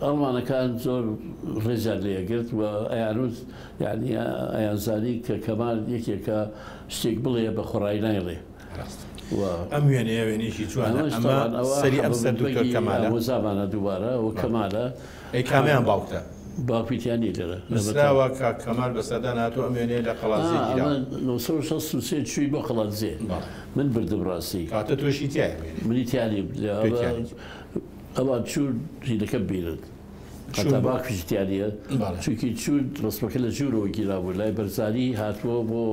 Speaker 2: ئەڵمانەکان زۆر ڕێزیان لێ ئەگرت و ئەیانوت یعنی ئەیانزانی کە کەمال یەکێکە شتێک بڵێ بە خۆڕایی نایڵێ و
Speaker 1: ئەم وێنەیە وێنەیەکی جوانە
Speaker 2: ئەمەش
Speaker 1: ئەمە
Speaker 2: تەبعەن ئەوە
Speaker 1: سەری ئەم سەر دکتۆر
Speaker 2: حەمەبەگی
Speaker 1: کەمالە
Speaker 2: ئامۆزامانە دووبارە و کەمالە
Speaker 1: ئەی کامیان باوکتە؟
Speaker 2: باوکی تیا نیە لێرە لە بەتام.
Speaker 1: نووسراوە کاک کەمال بەسەردان هاتووە ئەم وێنەیە لە قەڵادزێ
Speaker 2: ئا ئەمە
Speaker 1: گیراوە.
Speaker 2: 963 چووی بۆ قەڵادزێ
Speaker 1: بەڵێ.
Speaker 2: من بردم ڕاستی.
Speaker 1: کەواتە تۆشی تیایە ئەم وێنەیە.
Speaker 2: منی تیا نیم
Speaker 1: تۆی
Speaker 2: ئەمە
Speaker 1: تیا نیت.
Speaker 2: ئەوان چوون هینەکە ببینن
Speaker 1: چوون
Speaker 2: هەتا
Speaker 1: بۆ
Speaker 2: باوکیشی تیا نیە
Speaker 1: بەڵێ.
Speaker 2: چونکی چوون ڕەسمەکە لە ژوورەوە گیرابوو لای بەرزانی هاتووە بۆ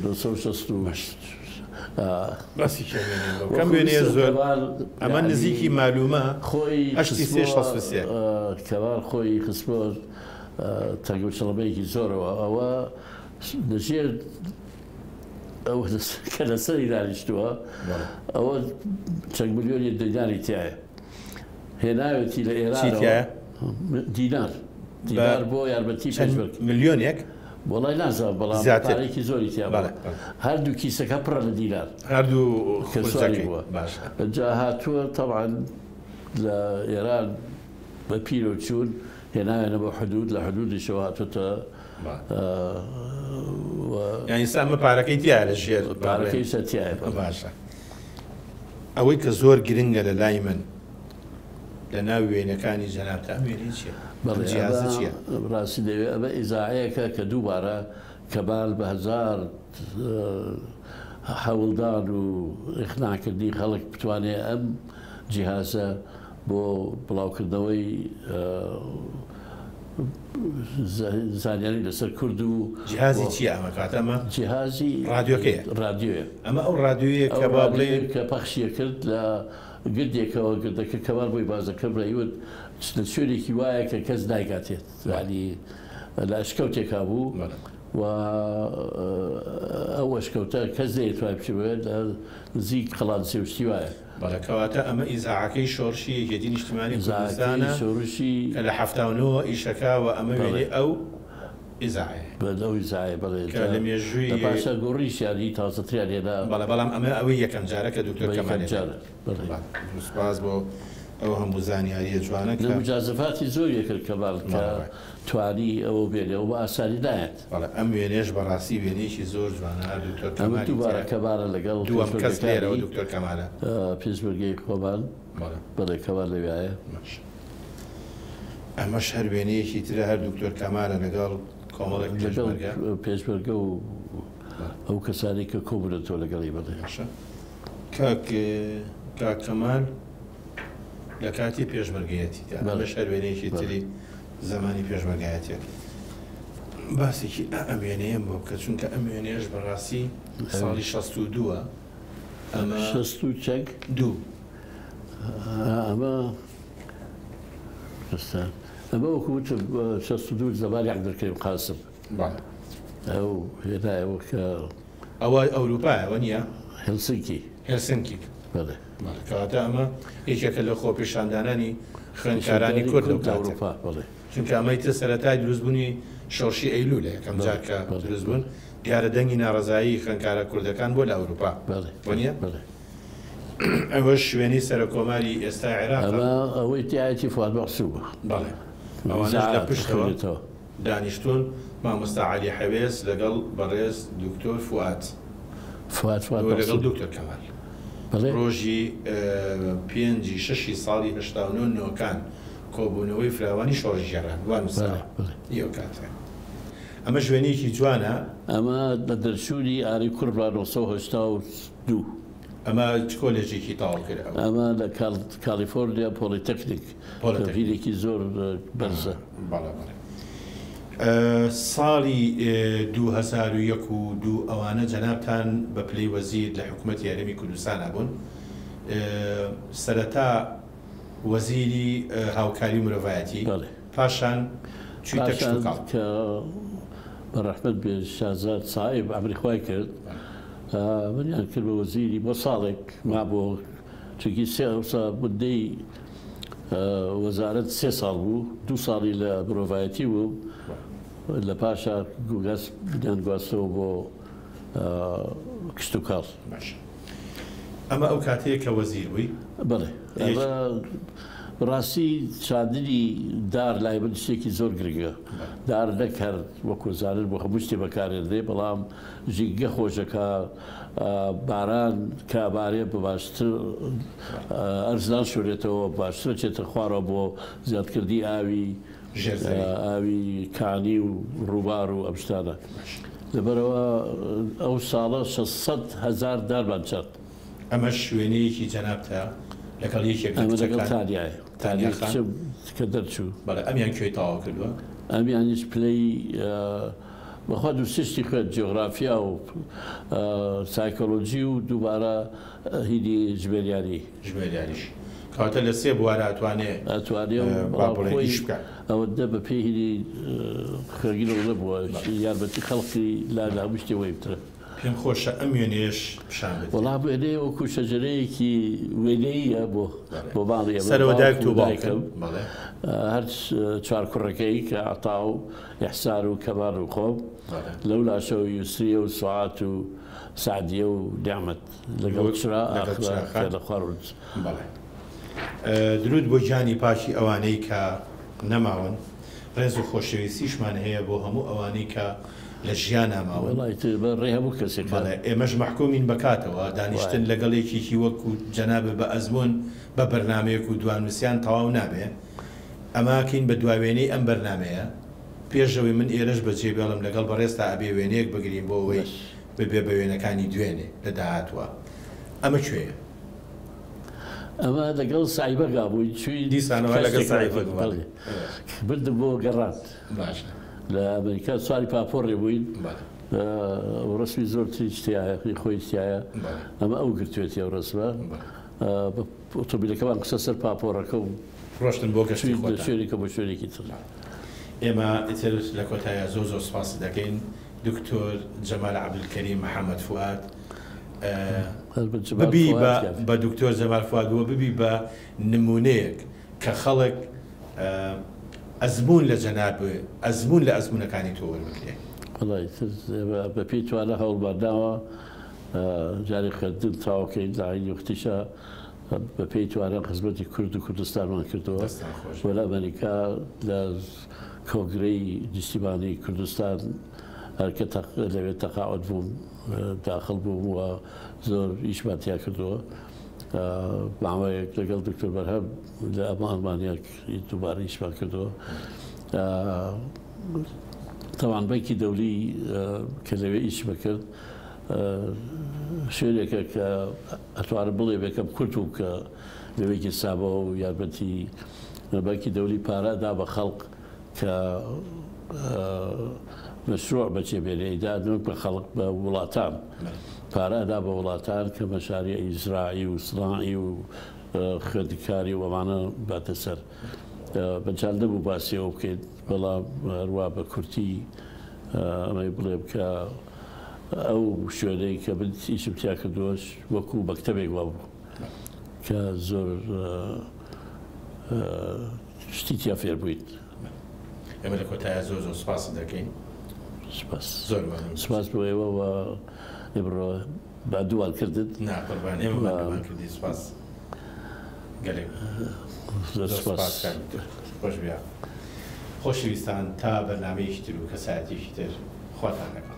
Speaker 2: 968 ئا.
Speaker 1: باسی کێ وێنەیە بۆ کەم
Speaker 2: وەکو
Speaker 1: وێنەیە
Speaker 2: مستەر
Speaker 1: زۆر
Speaker 2: کەمال
Speaker 1: ئەمە
Speaker 2: یعنی
Speaker 1: نزیکی مالومە
Speaker 2: خۆی
Speaker 1: هەشتی سێ
Speaker 2: خستبووە
Speaker 1: 63.
Speaker 2: کەمال خۆی خستبووە تەنگوچەڵەمەیەکی زۆرەوە ئەوە لەژێر ئەو کە لەسەری دانیشتووە ئەوە چەند ملیۆنی دیناری تایە هێناوێتی لە
Speaker 1: چی
Speaker 2: ئێرانەوە
Speaker 1: تایە؟
Speaker 2: دینار
Speaker 1: بە
Speaker 2: دینار بۆ یارمەتی
Speaker 1: چەند
Speaker 2: پێشمەرگە
Speaker 1: ملیۆنێک؟
Speaker 2: وەڵای نازانم بەڵام
Speaker 1: زیاتر.
Speaker 2: پارەیەکی زۆری تیا بووە
Speaker 1: بەڵێ، بەڵێ.
Speaker 2: هەردوو کیسەکە پڕە لە دینار
Speaker 1: هەردوو
Speaker 2: کە سواری
Speaker 1: خورجەکەی
Speaker 2: بووە
Speaker 1: باشە.
Speaker 2: جا هاتووە تەبعەن لە ئێران بە پیرۆ چوون هێناویانە بۆ حدود لە حدودیشەوە هاتووەتە و
Speaker 1: یانی ئێستا ئەمە پارەکەی تیایە لە ژێر
Speaker 2: پارەکەی ئێستا تیایە بەڵێ.
Speaker 1: باشە ئەوەی کە زۆر گرنگە لە لای من لە ناو وێنەکانی جەنابتا ئەم وێنەیە چیە؟ ئەم
Speaker 2: بەڵێ
Speaker 1: جیهازە
Speaker 2: ئەمە
Speaker 1: چیە؟
Speaker 2: ڕاستی دەوێ ئەمە ئیزاعەیەکە کە دووبارە کەمال بە هەزار هەوڵدان و ئیقناعکردنی خەڵک بتوانێ ئەم جیهازە بۆ بڵاوکردنەوەی زانیاری لەسەر کورد و
Speaker 1: جیهازی چیە ئەمە کاتە ئەمە
Speaker 2: جیهازی
Speaker 1: ڕادیۆکەیە
Speaker 2: ڕادیۆیە
Speaker 1: ئەمە ئەو ڕادیۆیە
Speaker 2: ئەو
Speaker 1: کە با
Speaker 2: ڕادیۆیە
Speaker 1: بڵێین
Speaker 2: کە پەخشیە کرد لە گردێکەوە گردەکە کەمال بۆی باس دەکرد دەیوت لە شوێنێکی وایە کە کەس نایگاتێت یانی لە ئەشکەوتێکا بوو
Speaker 1: بەڵێ.
Speaker 2: و ئەو ئەشکەوتە کەس نەیەتوانی بچێ بۆیە لە نزیک قەڵادزێ و شتی وایە.
Speaker 1: بەڵێ کەواتە ئەمە ئیزاعەکەی شۆڕشی یەکێتی نیشتیمانی
Speaker 2: ئیزاعەکەی
Speaker 1: کوردستانە
Speaker 2: شۆڕشی
Speaker 1: کە لە 79 وە ئیشەکا و ئەمە
Speaker 2: بەڵێ.
Speaker 1: وێنەی ئەو ئیزاعەیە.
Speaker 2: بەڵێ ئەو ئیزاعەیە بەڵێ
Speaker 1: کە لە
Speaker 2: لە
Speaker 1: مێژووی.
Speaker 2: لە پاشا گۆڕیشیان هی تازەتریان هێنا.
Speaker 1: بەڵێ بەڵام ئەمە ئەوەی یەکەم جارە کە دکتۆر
Speaker 2: بە یەکەم
Speaker 1: کەمال هێنای.
Speaker 2: جارە بەڵێ.
Speaker 1: بەڵێ سوپاس بۆ ئەو هەموو زانیارییە جوانە
Speaker 2: لە
Speaker 1: کە.
Speaker 2: موجازەفاتی زۆری ئەکرد کەمال کە
Speaker 1: بەڵێ بەڵێ.
Speaker 2: توانی ئەوە بێنێ ئەو بە ئاسانی نایەت.
Speaker 1: بەڵێ ئەم وێنەیەش بەڕاستی وێنەیەکی زۆر جوانە هەر دکتۆر
Speaker 2: ئەمە
Speaker 1: کەمالی
Speaker 2: دووبارە
Speaker 1: تیایە.
Speaker 2: کەمالە لەگەڵ
Speaker 1: دووەم کەس لێرەوە
Speaker 2: پێشمەرگەکانی
Speaker 1: دکتۆر کەمالە.
Speaker 2: پێشمەرگەی خۆمان.
Speaker 1: بەڵێ.
Speaker 2: بەڵێ کەمال لەویایە.
Speaker 1: باشە ئەمەش هەر وێنەیەکی ترە هەر دکتۆر کەمالە لەگەڵ کۆمەڵێک
Speaker 2: لەگەڵ
Speaker 1: پێشمەرگە.
Speaker 2: پێشمەرگە و ئەو کەسانەی کە کۆبوونەتەوە لەگەڵی بەڵێ.
Speaker 1: باشە کاک کاک کەمال لە کاتی پێشمەرگەیەتیدا
Speaker 2: بەڵێ.
Speaker 1: ئەمەش هەر وێنەیەکی
Speaker 2: بەڵێ.
Speaker 1: تری زەمانی پێشمەرگایەتیە. باسێکی ئەم وێنەیەم بۆ بکە چونکە ئەم وێنەیەش بەڕاستی ساڵی 62ە ئەمە
Speaker 2: شەست و چەک
Speaker 1: دوو
Speaker 2: ئەمە ئێستا ئەمە وەکو وتم 62 زەمانی عەبدولکەریم قاسم
Speaker 1: بەڵێ.
Speaker 2: ئەو هێنایەوە کە
Speaker 1: ئەوە ئەوروپایە وە نییە؟
Speaker 2: هێلسنکی.
Speaker 1: هێلسنکی.
Speaker 2: بەڵێ.
Speaker 1: بەڵێ کەواتە ئەمە یەکێکە لە خۆپیشاندانانی خوێندکارانی کورد لەو
Speaker 2: لە
Speaker 1: کاتە.
Speaker 2: ئەوروپا بەڵێ.
Speaker 1: چونکە ئەمەی تر سەرەتای دروستبوونی شۆڕشی ئەیلوولە یەکەم جار کە دروست بوون دیارە دەنگی ناڕەزایی خوێندکارە کوردەکان بووە لە ئەوروپا.
Speaker 2: بەڵێ.
Speaker 1: وە نییە؟
Speaker 2: بەڵێ.
Speaker 1: ئەوەش شوێنی سەرۆککۆماری ئێستای عێراقە.
Speaker 2: ئەمە ئەوەی تیایەتی فواد مەعسوومە.
Speaker 1: بەڵێ. ئەوانەش لە پشتەوە
Speaker 2: دەخوێنێتەوە.
Speaker 1: دانیشتوون مامۆستا عەلی حەوێز لەگەڵ بەڕێز دکتۆر فواد.
Speaker 2: فواد فواد
Speaker 1: لەگەڵ
Speaker 2: مەعسووم.
Speaker 1: دکتۆر کەمال.
Speaker 2: بەڵێ.
Speaker 1: ڕۆژی پێنجی شەشی ساڵی 89 نۆکان کۆبوونەوەی فراوانی شۆڕشگێڕان وا نووسراوە.
Speaker 2: بەڵێ، بەڵێ.
Speaker 1: ئەو کاتە. ئەمەش وێنەیەکی جوانە.
Speaker 2: ئەمە لە دەرچوونی ئاری کوڕ 982.
Speaker 1: ئەمە چ کۆلێژێکی تەواو کرد ئەو؟
Speaker 2: ئەمە لە کالیفۆرنیا پۆلیتەکنیک.
Speaker 1: پۆلیتەکنیک.
Speaker 2: بیرێکی زۆر بەرزە.
Speaker 1: بەڵێ، بەڵێ. ساڵی 2001 و دوو ئەوانە جەنابتان بە پلەی وەزیر لە حکوومەتی هەرێمی کوردستانا بوون. سەرەتا وەزیری هاوکاری مرۆڤایەتی،
Speaker 2: بەڵێ.
Speaker 1: پاشان چوویتە
Speaker 2: پاشان
Speaker 1: کشتوکاڵ.
Speaker 2: کە بە ڕەحمەت بێ شازاد سائیب ئەمری خوای کرد، منیان کرد بە وەزیری بۆ ساڵێک مابوو، چونکی سێ ئەوسا مدەی وەزارەت سێ ساڵ بوو، دوو ساڵی لە مرۆڤایەتی بوو، لە پاشا گوگەس منیان گواستەوە بۆ کشتوکاڵ.
Speaker 1: باشە. ئەمە ئەو کاتەیە کە وەزیر بووی؟
Speaker 2: بەڵێ. ئەمە ڕاستی چاندنی دار لای من شتێکی زۆر گرنگە. دار نەک هەر وەکو زانن بۆ هەموو شتێ بەکارێنرێ، بەڵام ژینگە خۆشەکە، باران کابارێ بە باشتر ئەرز ناشۆرێتەوە، باشتر چێتە خوارەوە بۆ زیادکردنی
Speaker 1: ژێرزەوی.
Speaker 2: ئاوی کانی و ڕووبار و ئەم شتانە. لەبەرەوە ئەو ساڵە 600 هەزار دارمان چاند.
Speaker 1: ئەمەش وێنەیەکی جەنابتە لەگەڵ یەکێک لە
Speaker 2: ئەمە لەگەڵ
Speaker 1: کچەکان.
Speaker 2: تانیایە.
Speaker 1: تانیا
Speaker 2: تانیا
Speaker 1: خان.
Speaker 2: کچم کە دەرچوو.
Speaker 1: بەڵێ، ئەمیان کوێی تەواو کردووە؟
Speaker 2: ئەمیانیش پلەی بەخوا دوو سێ شتی خوێند، جیۆگرافیا و سایکۆلۆژی و دووبارە هینی ژمێریاری.
Speaker 1: ژمێریاریش. کەواتە لە سێ بوارە ئەتوانێ
Speaker 2: ئەتوانێ و
Speaker 1: با بڵێ
Speaker 2: خۆی
Speaker 1: ئیش بکات.
Speaker 2: ئەوەندە بە پێی هینی خوێنگرەوە نەبووە، یارمەتی خەڵکی لا لە هەموو شتێ وەی بترە.
Speaker 1: پێم خۆشە ئەم وێنەیەش پیشان بدرێت.
Speaker 2: وەڵا وێنەیە وەکو شەجەرەیەکی وێنەیە بۆ ماڵی ئێمە.
Speaker 1: سەرەوە دایکت و
Speaker 2: باوک و
Speaker 1: باوکم.
Speaker 2: دایکم.
Speaker 1: بەڵێ.
Speaker 2: هەر چوار کوڕەکەی کە عەتا و ئیحسان و کەمال و خۆم.
Speaker 1: بەڵێ.
Speaker 2: لەو لاشەوە یوسریە و سوعات و سعدیە و نیعمەت لەگەڵ چرا
Speaker 1: لەگەڵ
Speaker 2: ئاخرا
Speaker 1: چراخان.
Speaker 2: کە لە خوارد.
Speaker 1: بەڵێ. درود بۆ گیانی پاکی ئەوانەی کە نەماون. ڕێز و خۆشەویستیشمان هەیە بۆ هەموو ئەوانەی کە لە ژیانا ماون.
Speaker 2: وەڵا ئیتر بە ڕێی هەموو کەسێکە.
Speaker 1: بەڵێ ئێمەش مەحکومین بە کاتەوە، دانیشتن
Speaker 2: وایە.
Speaker 1: لەگەڵ یەکێکی وەکو جەنابت بە ئەزموون بە بەرنامەیەک و دوانووسیان تەواو نابێ. ئەمە ئەکەین بە دوا وێنەی ئەم بەرنامەیە. پێش ئەوەی من ئێرەش بەجێ بێڵم لەگەڵ بەڕێزتا ئەبێ وێنەیەک بگرین بۆ ئەوەی
Speaker 2: باش.
Speaker 1: ببێ بە وێنەکانی دوێنێ لە داهاتووا. ئەمە کوێیە؟
Speaker 2: ئەمە لەگەڵ سەعی بەگا بووین چووین
Speaker 1: دیسانەوە لەگەڵ
Speaker 2: کەشتێکمان
Speaker 1: سەعی
Speaker 2: کرد
Speaker 1: بەگ بەڵێ.
Speaker 2: بەڵێ بردم بۆ گەڕان
Speaker 1: باشە.
Speaker 2: لە ئەمریکا سواری پاپۆڕێ بووین
Speaker 1: بەڵێ.
Speaker 2: ئەو ڕەسمی زۆر تریش تیایە خۆی تیایە
Speaker 1: بەڵێ.
Speaker 2: ئەمە ئەو گرتوێتی ئەو ڕەسمە
Speaker 1: بەڵێ.
Speaker 2: بە ئۆتۆمبیلەکەمان قسە سەر پاپۆڕەکە و
Speaker 1: ڕۆشتن بۆ گەشتی
Speaker 2: چووین لە
Speaker 1: خۆتان.
Speaker 2: شوێنێکە بۆ شوێنێکی تر.
Speaker 1: ئێمە ئیتر لە کۆتاییا زۆر زۆر سوپاست دەکەین دکتۆر جەمال عەبدولکەریم محەمەد فوئاد
Speaker 2: هەر بە جەمال
Speaker 1: ببی
Speaker 2: فوئاد
Speaker 1: بە
Speaker 2: کاک.
Speaker 1: بە دکتۆر جەمال فوئاد و ببی بە نمونەیەک کە خەڵک ئەزموون لە جەناب ئەزموون لە ئەزموونەکانی تۆ وەربگرێ.
Speaker 2: وەڵا ئیتر ئێمە بە پێی توانا هەوڵمان داوە جارێ خوێندن تەواو کەین لە عەینی وەختیشا بە پێی توانا خزمەتی کورد و کوردستانمان کردووە
Speaker 1: دەستتان خۆش
Speaker 2: و
Speaker 1: بێ.
Speaker 2: لە ئەمەریکا لە کۆنگرەی نیشتیمانی کوردستان هەر کە لەوێ تەقاعود بووم داخڵ بووم و زۆر ئیشمان تیا کردووە. ماوەیەک لەگەڵ دکتۆر بەرهەم لە ئەڵمانیا دووبارە ئیشمان کردووە. تەوان بەنکی دەولی کە لەوێ ئیشمە کرد شوێنێکە کە ئەتوانم بڵێ بێکەم کورت بوو کە لەوێ گیرسامەوە و یارمەتی بانکی دەولی پارە دا بە خەڵک کە مەشروع بەجێ بێنێ ئیدا نەک بە خەڵک بە وڵاتان پارە ئەدا بە وڵاتان کە مەشاریعی زراعی و سناعی و خوێندکاری و ئەمانە باتە سەر. مەجال نەبوو باسی ئەوە بکەین بەڵام هەروا بە کورتی ئەمەی بڵێم کە ئەو شوێنەی کە من ئیشم تیا کردووەش وەکوو مەکتەبێک وابوو کە زۆر شتی تیا فێر بووین.
Speaker 1: ئێمە لە کۆتایە زۆر زۆر سپاست دەکەین.
Speaker 2: سپاس.
Speaker 1: زۆر مەمنون.
Speaker 2: سپاس بۆ ئێوە و ئیمڕۆ ماندوومان کردن.
Speaker 1: نا قوربان ئێمە ماندوومان کردی سپاس گەلێک.
Speaker 2: زۆر سپاس.
Speaker 1: سپاس کاک دکتۆر. خۆش بیا. خۆشەویستان تا بەرنامەیەکی تر و کەسایەتیەکی تر خواتان لەگەڵ.